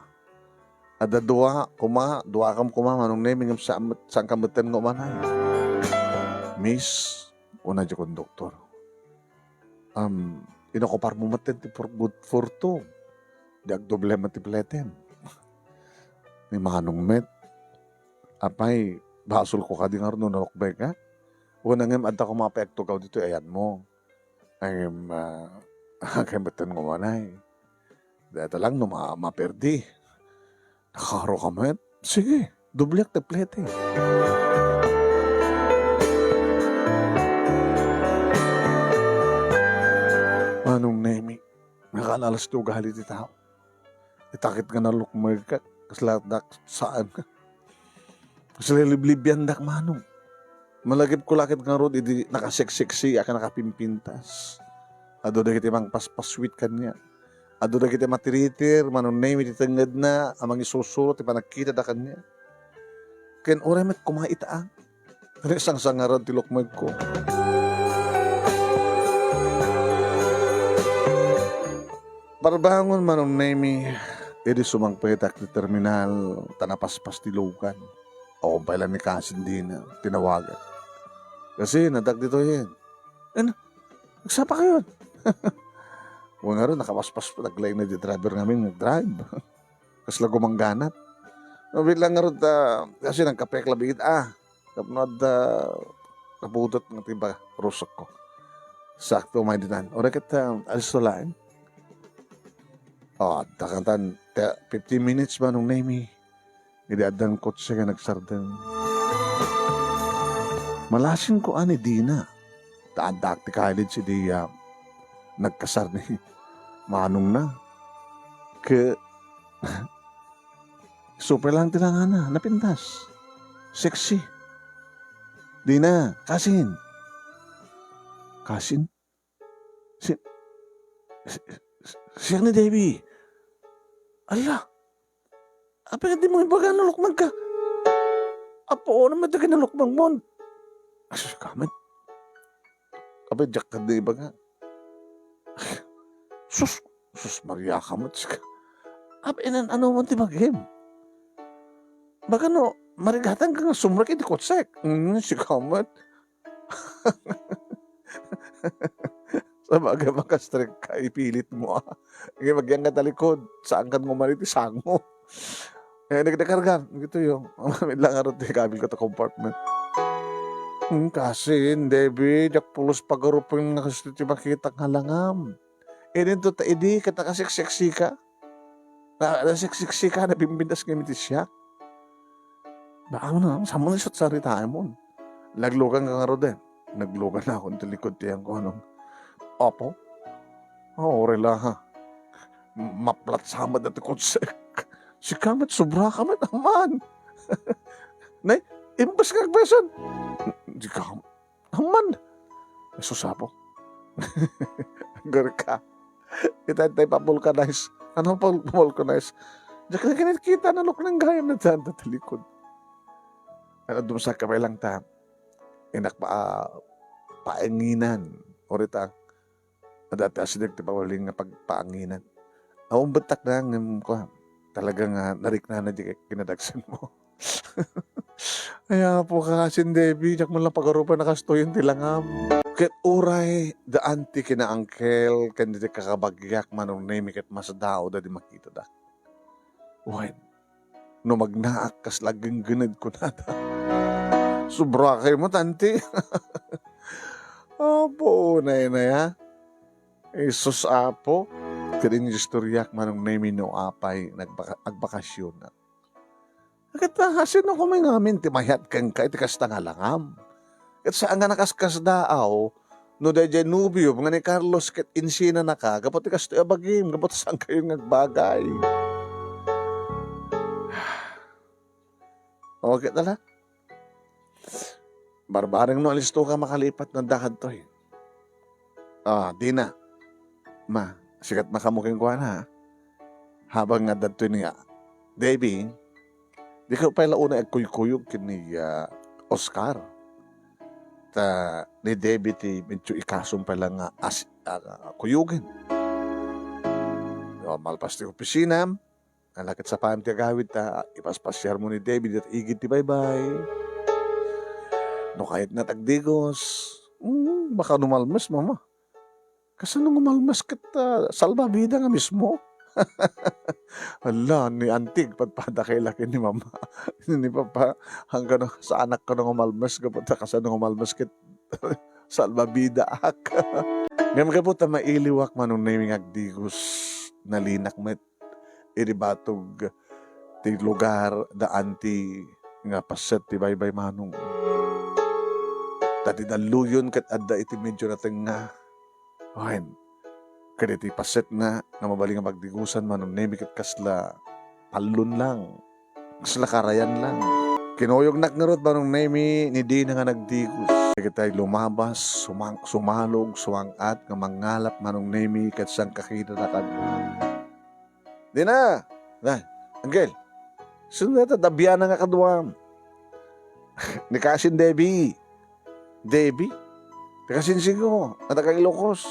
Adda dua koma, duakam koma, Manong Nemy, ngem saan met, saanka metten nga umanay. Miss, kuna diay konduktor. Um, inokuparmo metten ti pur-, good for two. Di agdoble met ti pletem. Ni Manong met, apay, Basolko kadi ngarud no nalukmengka? Wen ngem adda koma pay agtugaw ditoy ayanmo. Ngem, ah, agay metten nga umanay. Dayta lang no ma-, maperdi. Nakaaro ka met? Sige, dobliak ti plete. Manong Nemi, nakalalas ti ugali ti tao. Ita ket nga nalukmegka, kasla dak saan. Kasla liblibiandak, manong. Malagipko la ket ngarud idi nakaseksiksi a ken nakapimpintas. Adu dagiti mangpaspassuit kaniak. Adu dagiti matiritir, Manong Nemi, ti tengngedna a mangisusuro ti panagkitada kaniak. Ken uray met koma ita, a, nagsangsangarad ti lukmegko. Parbangon, Manong Nemi, idi sumangpetak ti terminal, ta napaspas ti lugan. Awan pay la ni Kasin dina, tinawagak. Kasi, nadak ditoyen. Ano? Nagsapa kayon? Wen ngarud, nakapaspas, naglaing na di driver ngamin, nag-drive. Kasla gumangganat. Mabiit lang ngarud, ah, kasi nagkapek labi ita, ah. Tapno adda, ah, kapudot nga ti ba-, rusokko. Sakto, may ditan. Ora ket, ah, alis to laeng. Oh, adda katan, te-, fifteen minutes, Manong Nemi. Idi addan kotse nga nagsardeng. Malasinko a ni dina. Ta addaak ti college idi, ah, nagkasar ni manongna. Ke-, super lang ti langana, napintas. Sexy. Dina, Kasin. Kasin? Si, si, si, siak ni Debbie. Ala, apay nga dimo ibaga nalukmegka? Apo, ano met dagiti nalukmegmon? Asus ka met. Apay, diak kadi ibaga. Sus, sus, Maria ka met, sika. Apay, inan, ano man ti bagim? Baga no, marigatan ka nga sumrek iti kotsek. Mm, sika met. Sabagay, makastrek ka, ipilit mo, ah. Ngem agyangga talikod, saan kan ngumali ti sango. Eh, nagdakargan, gito yung, amin lang arot ti kabil ko ta compartment. Hmm, kasin, Debbie, diak pulos pagarupen nga kasto ti makita nga langam. Idinto ta idi, ket nakaseksiksi ka. Na, naseksiksi ka, nabimbintas nga iti siak. Baka mo na, saan mo na isut saritaemon? Naglugan ka ngarud, eh. Naglugan na ako iti likod ti angko, ano. Apo? Oh, uray la, ha. Maplat sa met dati kotsek. Sika met, sobra ka met, aman. Nay, imbes nga agbesan. Di ka, Aman! Jesus, Apo. Agurka. Ita, ita, pa-vulcanize. Ano pa vulcanize? Diak na kinakita, nalukneng gayam na dyan, talikod. Ano, dumsak ka pa ilang ta. Inak pa, ah, paanginan. Orita, adda ti asideg ti pawali nga pagpaanginan. Awan bettak na, ngem, kua, talaga nga nariknana di kinadagsan mo. Ay, Apo, kasin Debbie, diak man lang pagarupan a kastoyen ti langam. Ket uray daan ti kinaangkel ken ti kakabagiak, Manong Nemi, ket masdaawda di makitada. Wen, no magnaak, kasla genggened kunada. Sobra kayo mo, tanti. Apo, nay, nay, ha? Jesus, Apo, ket inistoriak, Manong Nemi, no apay nagbaka-, agbakasyonak. Ket, ah, sino kami ngamin ti mayat kenka iti kasta nga langam? Ket saan nga nakaskasdaaw no daydiay nobiom nga ni Carlos ket insinanaka gapu ti kastoy a bagim, gapu ta saan kayo nga agbagay. Okay, tala. Barbareng no alisto ka makalipat na dakadtoy. Ah, dina. Ma, sikat na kamo kenkuana, ha? Habang nga dadtoy ni, ah, Debbie, di ka pay la unay agkuykuyog ken ni, ah, Oscar. Ta ni Debbie ti medyo ikasum pay la nga as-, ah, kuyogen. O, malpas ti opisina, ala ket sapaan ti agawid ta ipaspasiar mo ni Debbie dita igid ti baybay. No kayatna ti agdigos, mm, baka no malmes, mama. Kasano nga malmes ket, ah, salbabida nga mismo? Hala, ni Antig, padpada kay laki ni Mama. Ni Papa, hanggang saanak kano nga malmes, gapu ta kasano nga malmes ket salbabidaak. Ngem gapu ta mailiwak, Manong Nemi, nga agdigos, nalinak met iti batog ti lugar da Anti nga paset ti baybay, Manong. Ta ti dalluyon ket adda iti medyo natengnga. Wen, ket iti paset nga, nga mabalin nga pagdigusan, Manong Nemi, ket kasla pallon lang. Kasla karayan lang. Kinuyognak ngarud, Manong Nemi, ni Dina nga nagdigos. Dagitay lumabas, sumang-, sumalog, sumang-at nga mangngalap, Manong Nemi, ket sangkakita da kaniak. Dina! Na, Angkel, sino dayta dabiana nga kaduam? Ni Kasin Debbie. Debbie? Ni Kasin Sigo, nga taga Ilocos.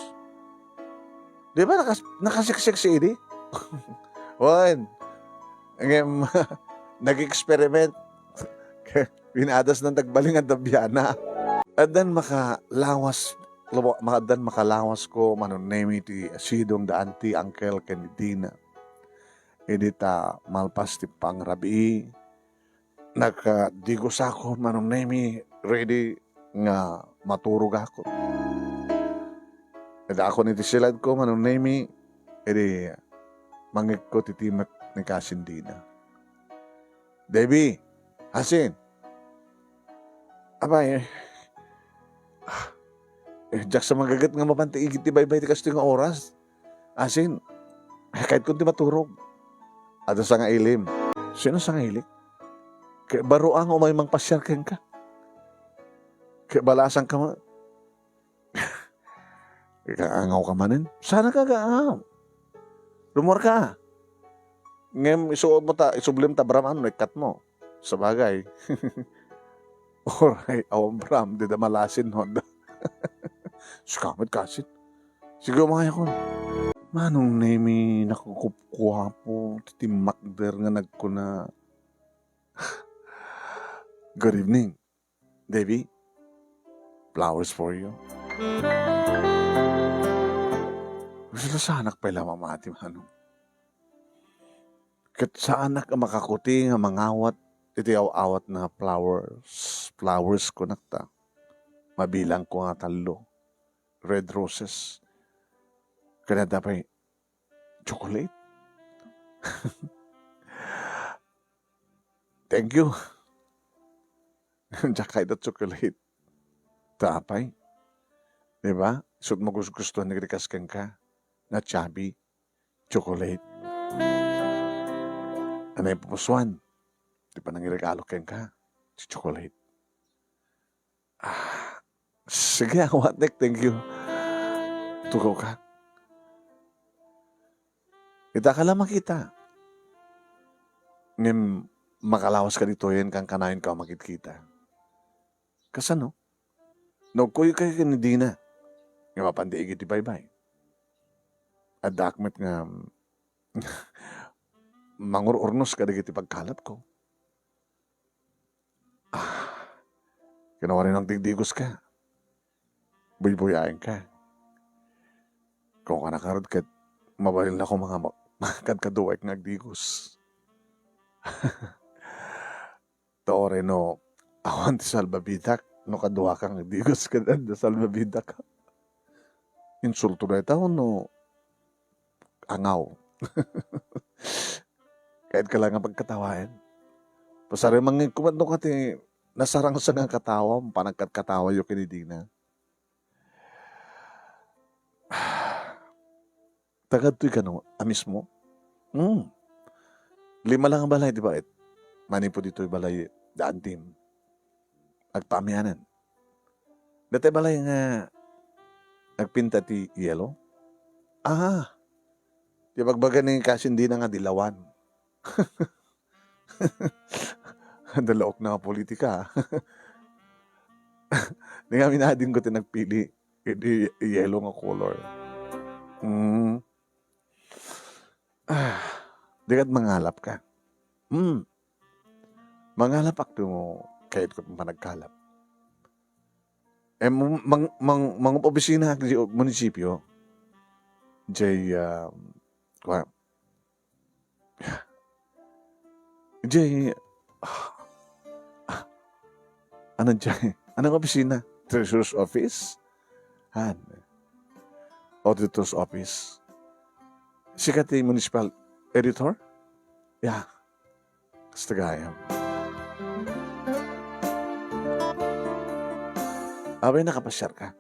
Di ba nakas-, nakasiksik si Idi? Wen. Ngem, nag-experiment. Pinadas ng tagbaling at dabiana. Addan makalawas, lumo-, addan makalawas ko, Manong Nemi, ti asidong da Anti, Angkel, ken ni Dina. Idi ta malpas ti pangrabii, nagdigosakon, Manong Nemi, ready nga maturogakon. Idakon iti siladko, Manong Nemi, idi mangikko ti timek ni Kasin Dina. Debbie, Kasin. Apay, eh, ah, eh, diak sa magaget nga mapan ti igid ti baybay ti kastoy nga oras. Kasin, ay, kayatko ti maturog. Adda sangailim. Sino sangailik? Kay baro a nga umay mangpasiar kenka. Kay balasan ka ma-, Kaangaw ka manen? Saan ka kaangaw? Rumuar ka. Ngem isuot mo ta, isublim ta bram, ano, ikkat mo. Sabagay. Oray, awan bram, di da malasin, no? Sika met, Kasin. Sige, umayakon. Manong Nemi, nakukupkuapo, ti timmakder nga nagkuna. Good evening. Debbie, flowers for you. Gusto saanak pay la mamati, Manong. Ket saanak a makakuti nga mangawat iti aw-awat nga flowers. Flowers, kunak ta. Mabilang ko nga tallo. Red roses. Ken adda pay chocolate. Thank you. Diak kayat chocolate. Ta apay? Di ba? Isu't mo gusgustuhan ni rikas kenka. Nga chubby. Chocolate. Anay pupusuan? Di pa nangiregalo kenka. Ti chocolate. Ah, sige, awatek, thank you. Tugaw ka. Ita ka la makita. Ngem makalawas ka ditoyen kan kanayon ka makitkita. Kasano? Nagkuyo kayo ken ni Dina. Nga mapan ti igid ti baybay. Addaak met nga mangur-urnos kadagiti pagkalapko. Ah, kinawari nang digdigos ka. Buybuyaen ka. Kung kana karod ket mabalin ako mga ma-, kadkaduaek nga agdigos. Ta uray no awan ti salbabidak, no kaduaka nga agdigos ket adda salbabidak. Insulto dayta wenno angaw? Kayat ka lang nga pagkatawaen. Pasaremangngegko met no kati nasarangsangan a katawam, panagkatkatawayo ken ni Dina. Taga ditoy kano a mismo? Hmm. Lima lang a balay, di ba? Et manipud ditoy balay da Antim. Agpaamianan. Dati balay nga agpinta ti yelo? Ah, ti bagbaga ni Kasin Dina nga dilawan. Dalaok na politika, ah. Di nga minading ko ti nagpili. Iti yelo nga color. Mm. Ah, di kat mangalap ka. Mm. Mangalap ak ti mo kayat ko managkalap. Eh, mang-, mang-, mang-, mangup-opisina ak di munisipyo. Jay, um, kwa, Jay, ah, ah, ano jay? Anong opisina? Treasurer's office? Han. Auditor's office. Sika ti municipal editor? Yeah. Kasta gayam. Apay nakapasiar ka?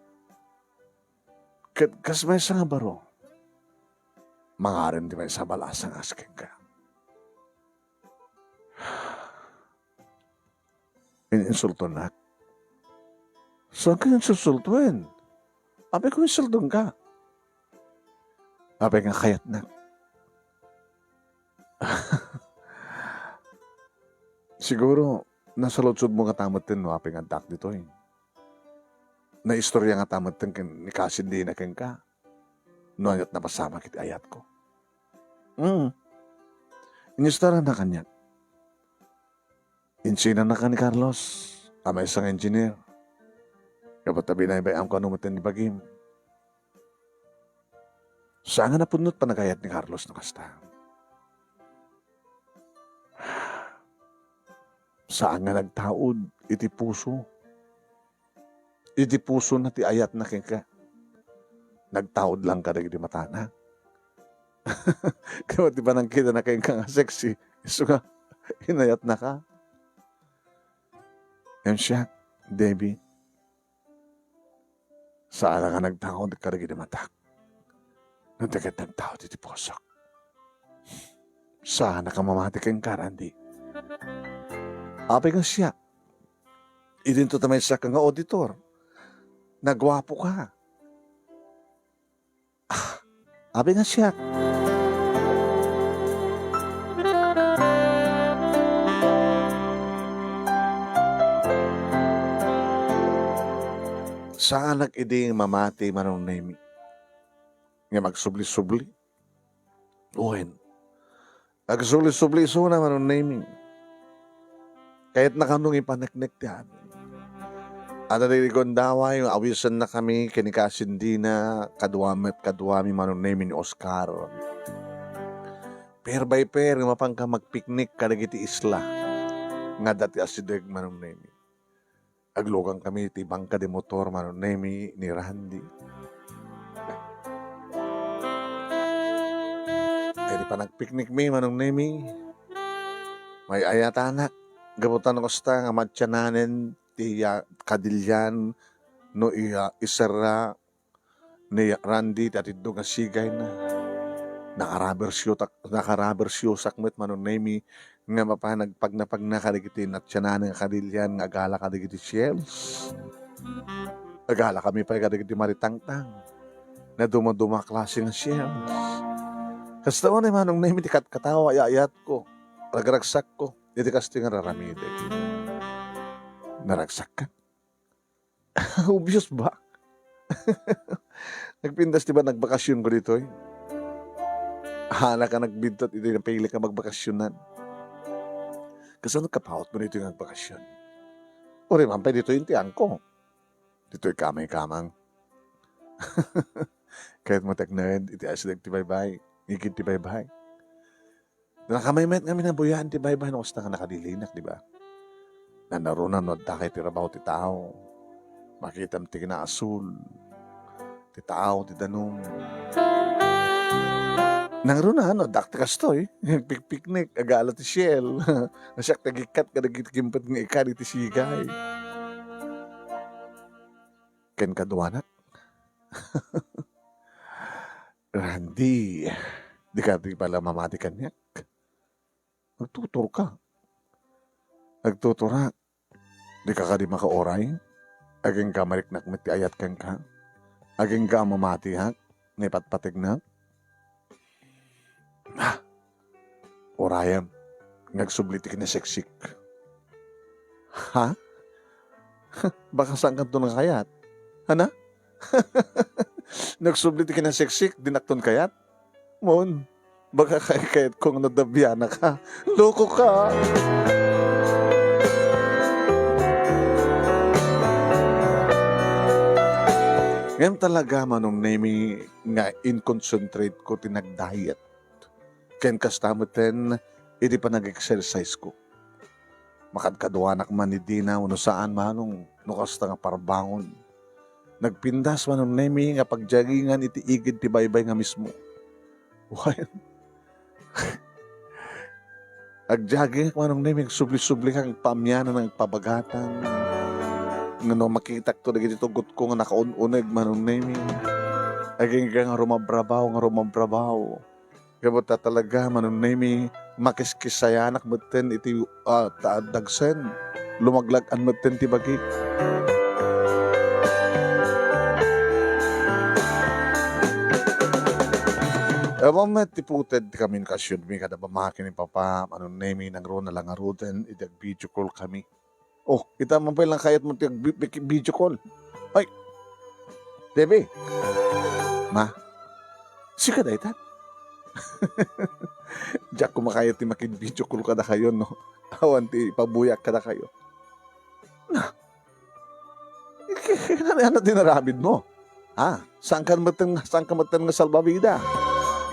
Ket kas maysa nga baro, mangaren ti maysa a balasang as kenka. In-insultonak. Saanka insulsultoen? Apay ko insultonka? Apay nga kayatnak? Siguro, nasaludsodmo ngata metten no apay nga addaak ditoy. Naistorya ngata metten ken ni Kasin Dina kenka no ania't napasamak iti ayatko. Mm. Inistoryanak kaniak. Insinanaka ni Carlos a maysa nga engineer. Gapu ta binaybay-amko no metten ibagim. Saan nga napudno ti panagayat ni Carlos no kasta. Saan nga nagtaud iti puso. Iti pusona ti ayatna kenka. Nagtaud lang kadagiti matana. Kaya ti panangkitana kenka nga sexy, isu nga inayatnaka. Ngem siak, Debbie, saan nga nagtaud kadagiti matak. No di ket nagtaud iti pusok. Saanka mamati kenka, Randy. Apay nga siak, idinto ta maysa ka nga auditor. Naguapoka. Ah, apay nga siak. Saanak idi mamati, Manong Nemi, nga magsubli-subli. Wen, agsubli-subli isuna, Manong Nemi. Kayatna kano nga ipaneknek ti amin. Adda dagiti gundaway nga awisennakami ken ni Kasin Dina, kadua met kaduami, Manong Nemi, ni Oscar. Pair by pair nga mapanka magpiknik kadagiti isla nga adda ti asideg, Manong Nemi. Aglugankami iti bangka de motor, Manong Nemi, ni Randy. Iti panagpiknikmi, Manong Nemi, may-ayatanak gapu ta no kasta nga matiananen ti, ah, kadilian no iya-, iserra ni Randy ti atiddog nga sigayna. Nakarabersiotak-, nakarabersiosak met, Manong Nemi, nga mapan nagpagnapagna kadagiti natiananen nga kadilian nga agala kadagiti shells. Agalakami pay kadagiti maritangtang nga dumaduma a klase nga shells. Kasta unay, Manong Nemi, ti katkatawa a ay-ayatko, ragragsakko, iti kastoy nga raramidek. Naragsakka? Obvious ba? Nagpintas ti ba nagbakasionko ditoy? Haanka nagbidtot iti napilik nga magbakasionan? Kasano kapawatmo ditoy nga agbakasion? Uray man pay ditoy intiangko. Ditoy kamay-kamang. Kayatmo tekned iti asideg ti baybay, igid ti baybay. Nakamay met ngamin a buyaan ti baybay no kasta nga nakadilinak, di ba? Nanaruna no adda kay ti rabaw ti tao. Makitam ti kinaasul ti tao, ti danum. Nangruna no addak ti kastoy. Pikpiknik, agala ti shell. Siak ti agikkat kadagiti kimpet nga ikkan iti sigay. Ken kaduanak. Randy, dika kadi pala mamati kaniak? Agtuturka. Agtuturak. Dika kadi makauray? Agingga mariknak met ti ayat kenka? Agingga mamatiak nga ipatpategnak? Ah, urayem, nga agsubli ti kinaseksik. Ha? Baka saankanto nakayat? Hana? Nagsubli ti kinaseksik, dinakton kayat? Mon, baka kay kayatko nga nadabianaka. Lokoka! Ngem talaga, Manong Nemi, nga in-concentrate ko ti nagdiet. Ken kasta metten iti panag-exercise-ko. Makadkaduanak man ni Dina wenno saan, Manong, no kasta nga parbangon. Nagpintas, Manong Nemi, nga pagjogging iti igid ti baybay nga mismo. Wen, agjogging, Manong Nemi, agsubli-subli, agpaamianan, agpabagatan. Ngem no makitakto dagiti tugotko nga nakaun-uneg, Manong Nemi, agingga nga rumabrabaw, nga rumabrabaw. Ket talaga, Manong Nemi, makiskisayanak metten iti, ah, ta-, dagsen. Lumaglag-an metten ti bagik. Awan met ti puted ti komunikasionmi kada mama ken ni papa, Manong Nemi, nangruna la ngaruden idi ag-video call kami. Oh, ita man pay lang kayat mo ti agbi-, biki-, video call. Ay, Debbie. Ma, sika dayta? Diak kumakayat ti makid-video call kadakayo, no? Awan ti pabuyak kadakayo. Na, ano, ano ti naramid mo? Ha? Saan ka metten, saan ka metten nga salbabida?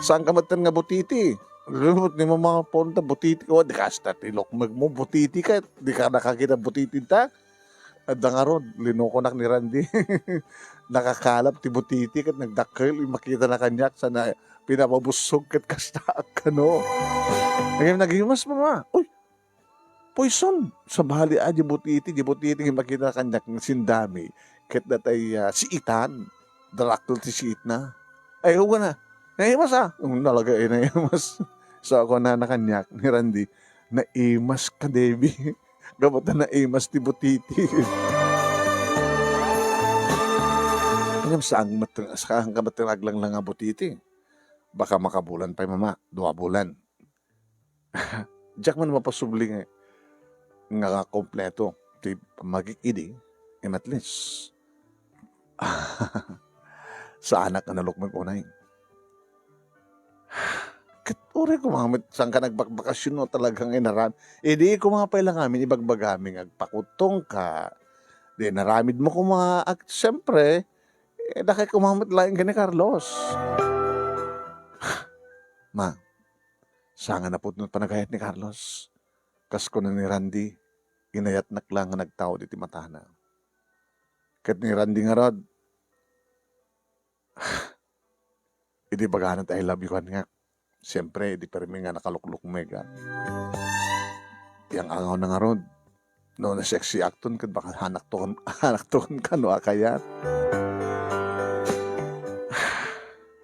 Saan ka metten nga butiti? Lumot ni mama punta, butiti. O, di kasta ti lukmeg mo, butiti ka. Di ka nakakita butiti ta? Adda ngarud, linukonak ni Randy. Nakakalap ti butiti ket nagdakkel, makita na kaniak, sana pinapabussog ket kasta kano. Ngem nagimas, mama. Uy, Poison. Sabali a, di butiti, di butiti nga makita kaniak nga sindami. Ket datay, ah, siitan. Darakkel ti siitna. Ay, uga na. Naimas, ah. Um, talaga, eh, naimas. So, ako na nakaniak ni Randy. Naimas ka, Debbie. Gapu ta naimas ti butiti. Ngem saan met, saan ka met aglanglang a butiti? Baka makabulan pay, mama. Dua bulan. Diak man mapasubli nga, nga kompleto ti pammagik idi, ngem at least, saanak a nalukmeg unay. Ket uray koma met, saan ka nagbakbakasyon no talaga nga inaram-, idi koma pay la ngamin ibagbagami nga agpakutong ka, di inaramid mo koma, ag-, siyempre, eh, dakay koma met laeng ken ni Carlos. Ma, saan nga napudno ti panagayat ni Carlos. Kas kuna ni Randy, inayatnak la nga nagtaud iti matana. Ket ni Randy ngarud, idi ibagana ti "I love you" kaniak, siempre, idi permi nga nakaluklukmeg, ah. Yang-angawna ngarud, no, na-sexy akton ket baka hanakton, hanakton kano a kayat.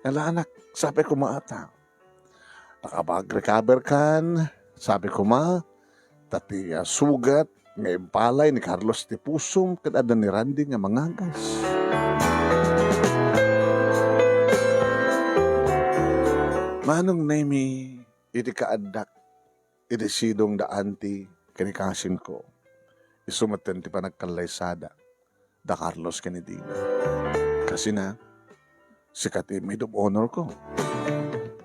Ala, anak, sapay koma ata. Nakapag-recover kan, sapay koma, ta ti, ah, sugat nga impalay ni Carlos ti pusom ket adda ni Randy nga mangagas. Manong Nemi, iti kaaddak, iti sidong da anti ken ni kasinko, isu metten ti panagkallaysada da Carlos ken ni Dina. Kasina, sika ti maid of honor ko.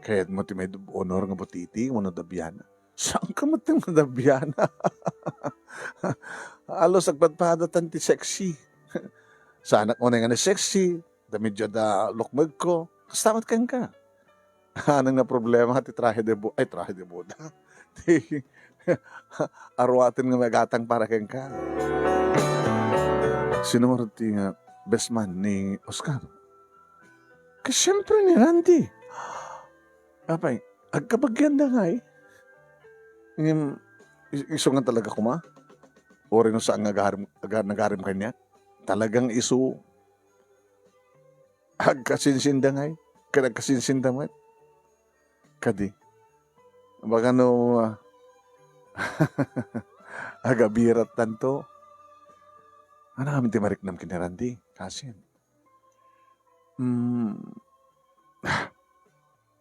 Kayatmo ti maid of honor nga butiti wenno dabiana? Saan ka met nga dabiana? Alos agpadpadatan ti sexy. Saanak unay nga na-sexy, da medyo da lukmegko. Kasta met kenka. Anang nga problema ti trahe de bo-, ay, trahe de boda. Ti aruaten nga magatang para kenka. Sino ngarud ti nga best man ni Oscar? Ka, siyempre, ni Randy. Apay, agkabagianda ngay. Ngem, is-, isu nga talaga koma? Uray no saan nga agarim, aga-, nagarim kaniak? Talagang isu. Agkasinsinda ngay, ket agkasinsinda met. Kadi, baka no, ah, agabirattanto. Ano kami ti mariknam ken ni Randy, kasin? Hmm.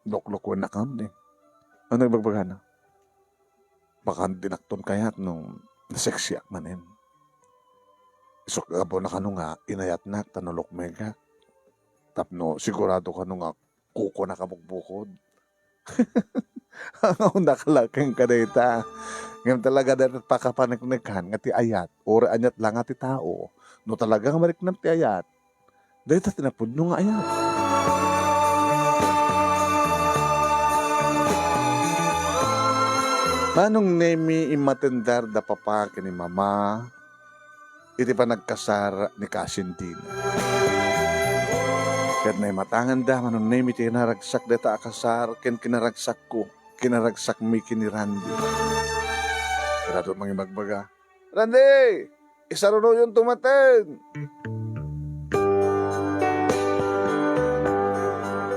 Luklukuennak kami. Ano ibagbagana? Baka dinakton kayat no nasexyak manen. Isuk' gapu na kano nga inayatnak ta nalukmegak. Tapno sigurado kano nga kukunak a bukbukod. Ang una ka la kenka dayta. Ngem talaga dayta pakapaneknekan nga ti ayat, uray aniat la nga ti tao. No talaga nga mariknam ti ayat, dayta ti napudno nga ayat. Manong Nemi, immatendar da papa ken ni mama iti panagkasar ni Kasin Dina. Ket naimatanganda, Manong Nemi, ti kinaragsak dayta a kasar ken kinaragsakko, kinaragsakmi ken ni Randy. Ket adun mangibagbaga, "Randy, isarunoyonto maten."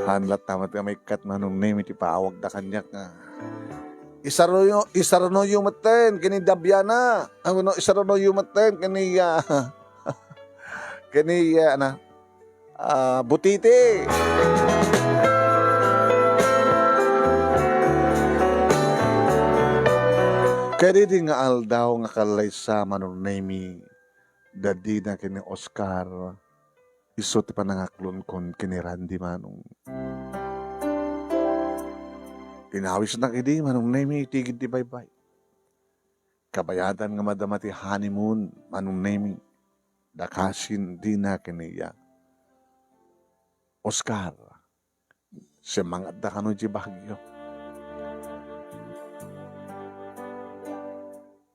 Haan latta met nga maikkat, Manong Nemi, ti paawagda kaniak nga, "Isaruyo, isarunoyo maten ken ni Dabiana." Ah, wenno, "Isarunoyo maten ken ni, ah, ken ni, ah, ana, ah, Butiti." Ket idi nga aldaw nga kallaysa, Manong Nemi, da Dina ken ni Oscar, isu ti panangaklonkon ken ni Randy, Manong. Inawisnak idi, Manong Nemi, itigid ti baybay. Kabayadan nga madama ti honeymoon, Manong Nemi, da Kasin Dina ken ni, ah, Oscar. Simmangatda kano idiay Baguio.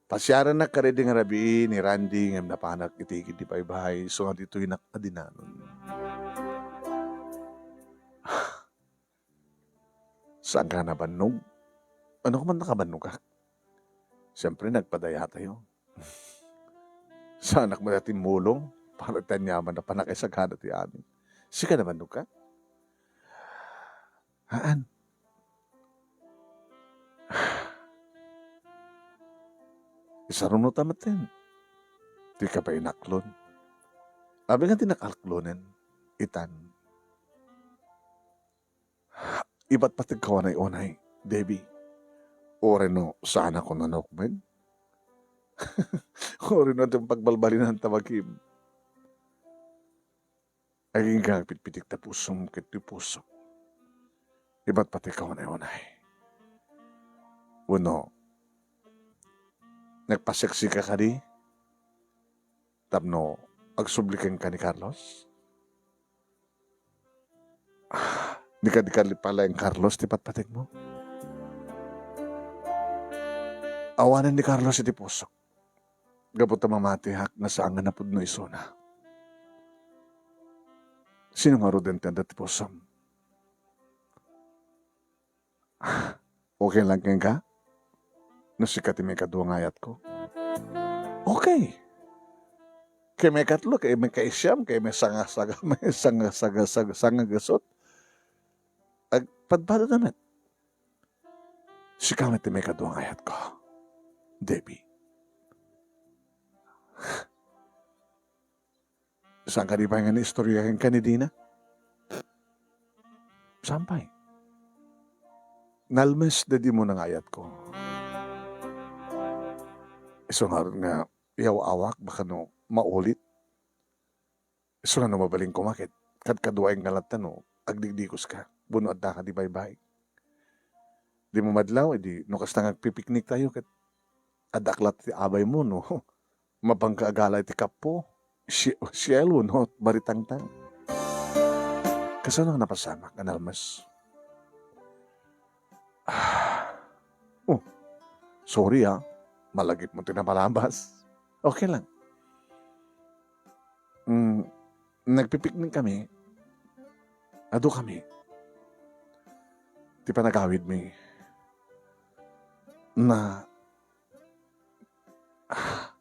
Pasiarannak kadaydi nga rabii ni Randy ngem napanak itigid ti baybay, isu nga ditoynak a dinanon. Saanka nabannog? Ano ka man nakabannogak? Siyempre, nagpadayatayo. Saanak met a timmulong para iti aniaman a pannakaisagana ti amin. Sika, nabannogka? Haan. Isarunota metten ti kapainaklon. Abi nga ti nakaklonen, itan. Ipatpategka unay-unay, Debbie. Uray no saanak a nanukmen. Uray no adda pagbalbalinan ta bagim. Agingga agpitpitik ta pusom ket ti puso. Ipatpategka unay-unay. Wenno, nagpaseksika kadi tapno agsubli kenka ni Carlos? Di kadi pay laeng Carlos ti patpategmo? Awanen ni Carlos iti pusok. Gapu ta mamatiak nga saan nga napudno isuna. Sino ngaruden ti adda ti pusom? Okay lang kenka? No sika ti maikadua nga ayatko? Okay. Kay maikatlo, kay maikaisiam, kay maisanga-saga-, maisanga-saga-, saga-, sangagasut. Agpadpadana met. Sika met ti maikadua nga ayatko, Debbie. Saan kadi pay nga naistorya kenka ni Dina? Saan pay? Nalmes daydi umuna nga ayatko. Isu ngarud nga iyaw-awak, baka no maulit. Isu nga no mabalin koma ket kadkaduaenka latta no agdigdiguska wenno addaka ti baybay. Dimo madlaw, idi no kasta nga agpipikniktayo ket addaak latta ti abaymo no mapanka a gala iti kapo, sie-, sielo, no, baritangtang. Kasano nga napasamak a nalmes? Ah. Oh, sorry, ah. Malagipmo ti napalabas. Okay lang. Mm, nagpipiknik kami. Adu kami. Ti panagawidmi. Na, ah,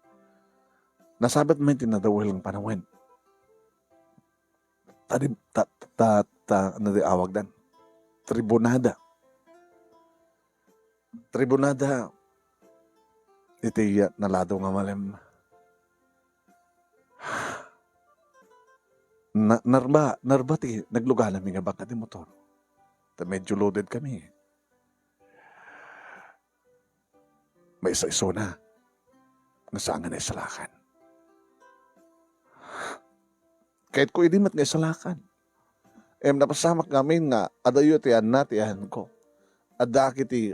nasabet met ti nadawel nga panawen. Tadi-, ta, ta, ta, ano di awagdan? Tribunada. Tribunada iti naladaw nga malem. Na, narba, narba ti nagluganami nga bangka ti motor. Ta medyo loaded kami. Maisa-isuna nga saan nga naisalakan. Kayatko idi met nga isalakan. Em, napasamak ngamin nga adayo ti anna ti ayanko. Adda iti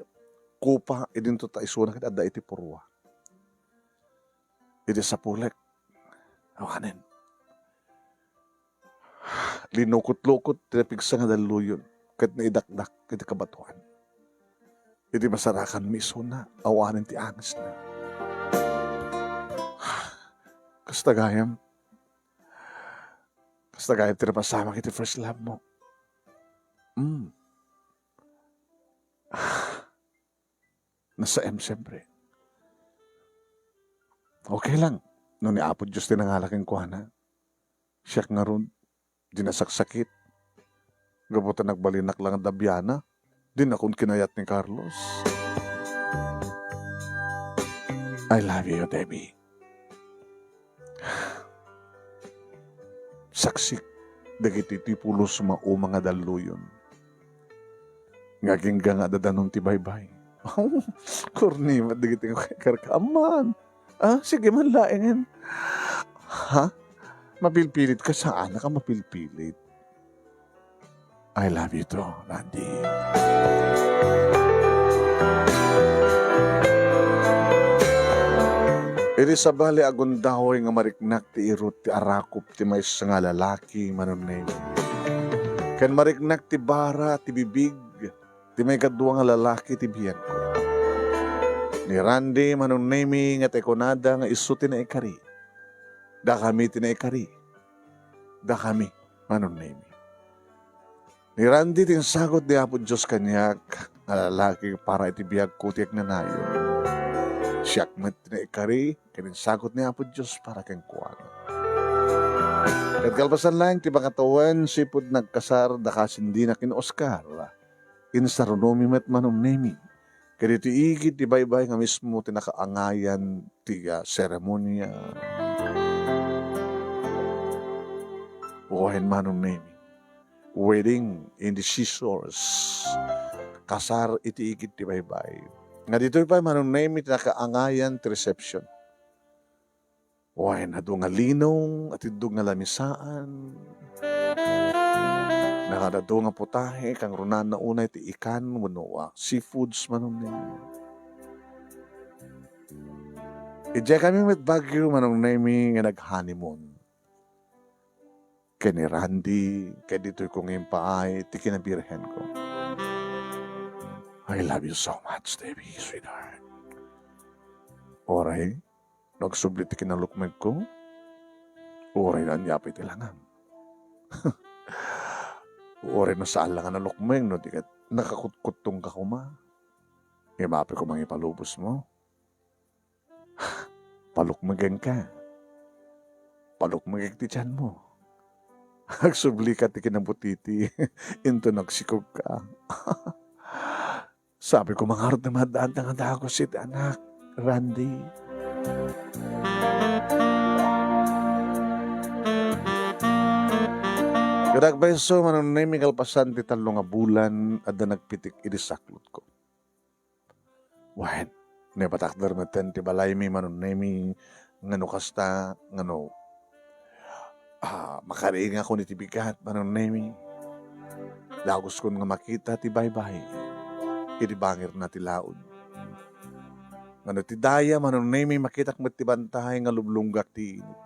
kupa, idinto ta isuna ket adda iti purua. Iti sapulek. Awanen. Linukot-lukot ti napigsa nga dalluyon ket naidakdak iti kabatoan. iti masarakanmi isuna, awanen ti angesna. Kasta gayam, kasta gayam ti napasamak iti first love mo. Mm. Nasaem, siyempre. Okay lang. No ni Apo Dios ti nangala kenkuana, siak ngarud, di nasaksakit. Gapu ta nagbalinak lang da biana, dinakon kinayat ni Carlos. I love you, Debbie. Saksik dagiti ti pulos mauma nga dalluyon. Nga agingga nga adda danum ti baybay. Korni met dagiti nga karka. Amman. Ah, sige man laengen. Ha? Mapilpilit ka? Saan ka mapilpilit? I love you too, Randy. Iti sabali a gundaway nga mariknak ti irut ti arakop ti maysa nga lalaki, Manong Nemi. Ken mariknak ti bara ti bibig ti maikadua nga lalaki ti biagko. Ni Randy, Manong Nemi, nga ti kunada nga isu ti naikari. Dakami ti naikari. Dakami, Manong Nemi. Ni Randy ti insagut ni Apo Dios kaniak nga lalaki para iti biagko ti agnanayon. Siak met ti naikari ken insagut ni Apo Dios para kenkuana. Ket kalpasan laeng ti pangatawen, sipud nagkasar daka Cindy ken Oscar, insarunomi met, Manong Nemi. Ket iti igid ti baybay nga mismo ti nakaangayan ti, ah, seremonia. Wen, Manong Nemi. Wedding in the scissors. Kasar iti igid ti baybay. Nga ditoy pay, Manong Nemi, ti nakaangayan ti reception. Wen, adu nga linong, atiddog nga lamisaan. Nakadadu nga putahe, kangrunana unay ti ikan wenno, ah, seafoods, Manong Nemi. Idiay kami met Baguio, Manong Nemi, nga nag-honeymoon. Ken ni Randy, ket ditoy ko nga impaay ti kinabirhenko. I love you so much, Debbie, sweetheart. Oray, no agsubli ti kinalukmegko, uray no ania pay ti langam. Uray no saan la nga nalukmeng, no di ket nakakutkuttongka koma. Ngem apay ko mangipalubosmo. Palukmegenka. Palukmegek ti tianmo. Agsublika ti kinabutiti, inton agsikogka. Sabi ko, mangarud ti maaddaanda nga dagus iti anak, Randy. Kadagbayso, Manong Nemi, kalpasan ti tallo nga bulan, adda nagpitik idi saklotko. Wen, naipatakder metten ti balaymi, Manong Nemi, nga no kasta, nga no, ah, makariingakon iti bigat, Manong Nemi. Daguskon nga makita ti baybay iti bangirna ti laud. Nga no ti daya, Manong Nemi, makitak met ti bantay nga lublunggak ti init.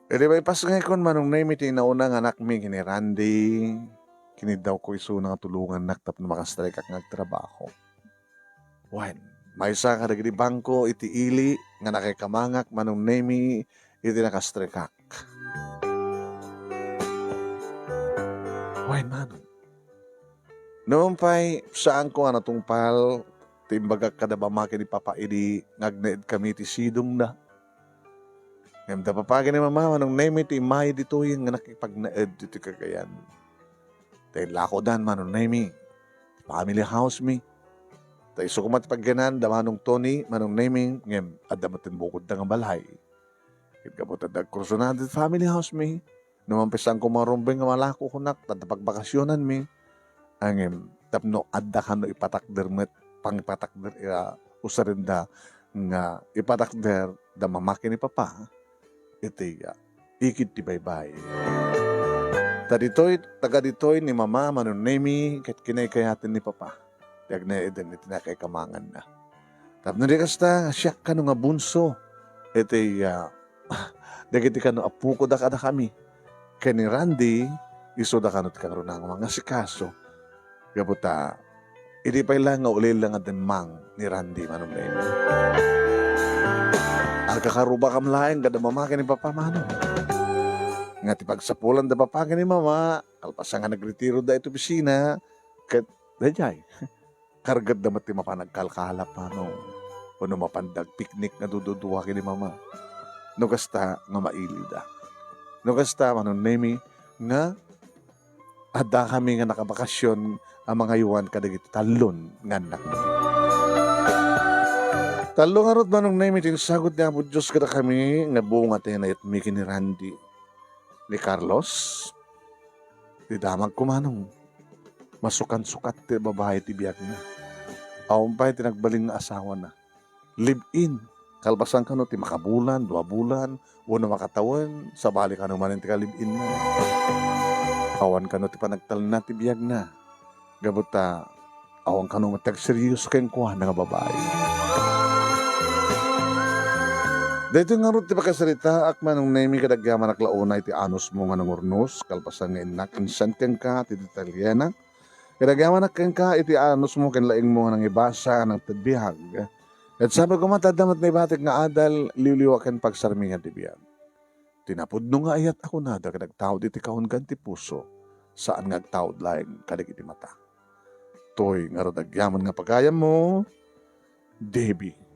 Idi maipasngayko, Manong Nemi, ti inauna nga anakmi ken ni Randy, kiniddawko isuna nga tulongannak tapno makastrikak nga agtrabaho. Wen, maysa kadagiti bangko iti ili nga nakaikamangak, Manong Nemi, iti nakastrikak. Wen, Manong. Numan pay, saanko nga natungpal ti imbagak kada mama ken ni papa idi nga agnaedkami ti sidongda. Ngem da papa ken ni mama, Manong Nemi, ti immay ditoy nga nakipagnaed iti kagayan. Ta inlakodan, Manong Nemi, ti family house mi. Ta isu koma ti pagyanan da Manong Tony, Manong Nemi, ngem adda met ti bukodda nga balay. Ket gapu ta agkursunada ti family house mi, numan pay saanko nga rumbeng nga malako kunak, ta adda pagbakasionanmi. Ngem tapno adda kano ipatakder met, pangipatakder, ah, usarenda nga ipatakder da mama ken ni papa iti, ah, igid ti baybay. Ta ditoy, taga ditoy ni mama, Manong Nemi, ket kinaykayaten ni papa ti agnaeden iti nakaikamanganna. Tapno di kasta, siak kano nga bunso iti, ah, dagiti kano apoko da kadakami. Ken ni Randy, isuda kano ti kangruna nga mangasikaso Gapu ta, idi pay laeng nga ulila nga demmang ni Randy, Manong Nemi. Agkakarubakam laeng kada mama ken ni papa, Manong. Nga ti pagsapulan da papa ken ni mama, kalpasan nga nagretiro da iti opisina, ket daydiay, kargatda met ti mapan agkalkalap, Manong. Wenno mapan da agpiknik nga dududua ken ni mama. No kasta nga mailida. No kasta, Manong Nemi, nga adda kami nga nakabakasyon a mangaywan kadagiti tallon nga annakmi. Tallo ngarud, Manong Nemi, ti insagut ti Apo Dios kadakami nga bunga ti nayatmi ken ni Randy, ni Carlos. Ti damagko, Manong, masukansukat ti babai ti biagna. Awan pay ti nagbalin nga asawana. Live-in. Kalpasan kano ti makabulan, dua bulan, wenno makatawen, sabali kano manen ti ka-live-inna. Awan kano ti panagtalna ti biagna. Gapu ta, awan kano met ti agserioso kenkuana nga babai. Daytoy ngarud ti pakasaritaak, Manong Nemi, ket agyamanak la unay ti anusmo nga nangurnos, kalpasan nga innak, insan kenka ti detalyena. Ket agyamanak kenka iti anusmo ken laingmo nga nangibasa a nangted biag. Ket sapay koma ta adda met naibatik nga adal, liwliwa ken pagsarmingan ti biag. Ti napudno nga ayat a kunada ket agtaud iti kaunggan ti puso, saan nga agtaud laeng kadagiti mata. Toy ngarud agyaman nga pagayammo, Debbie.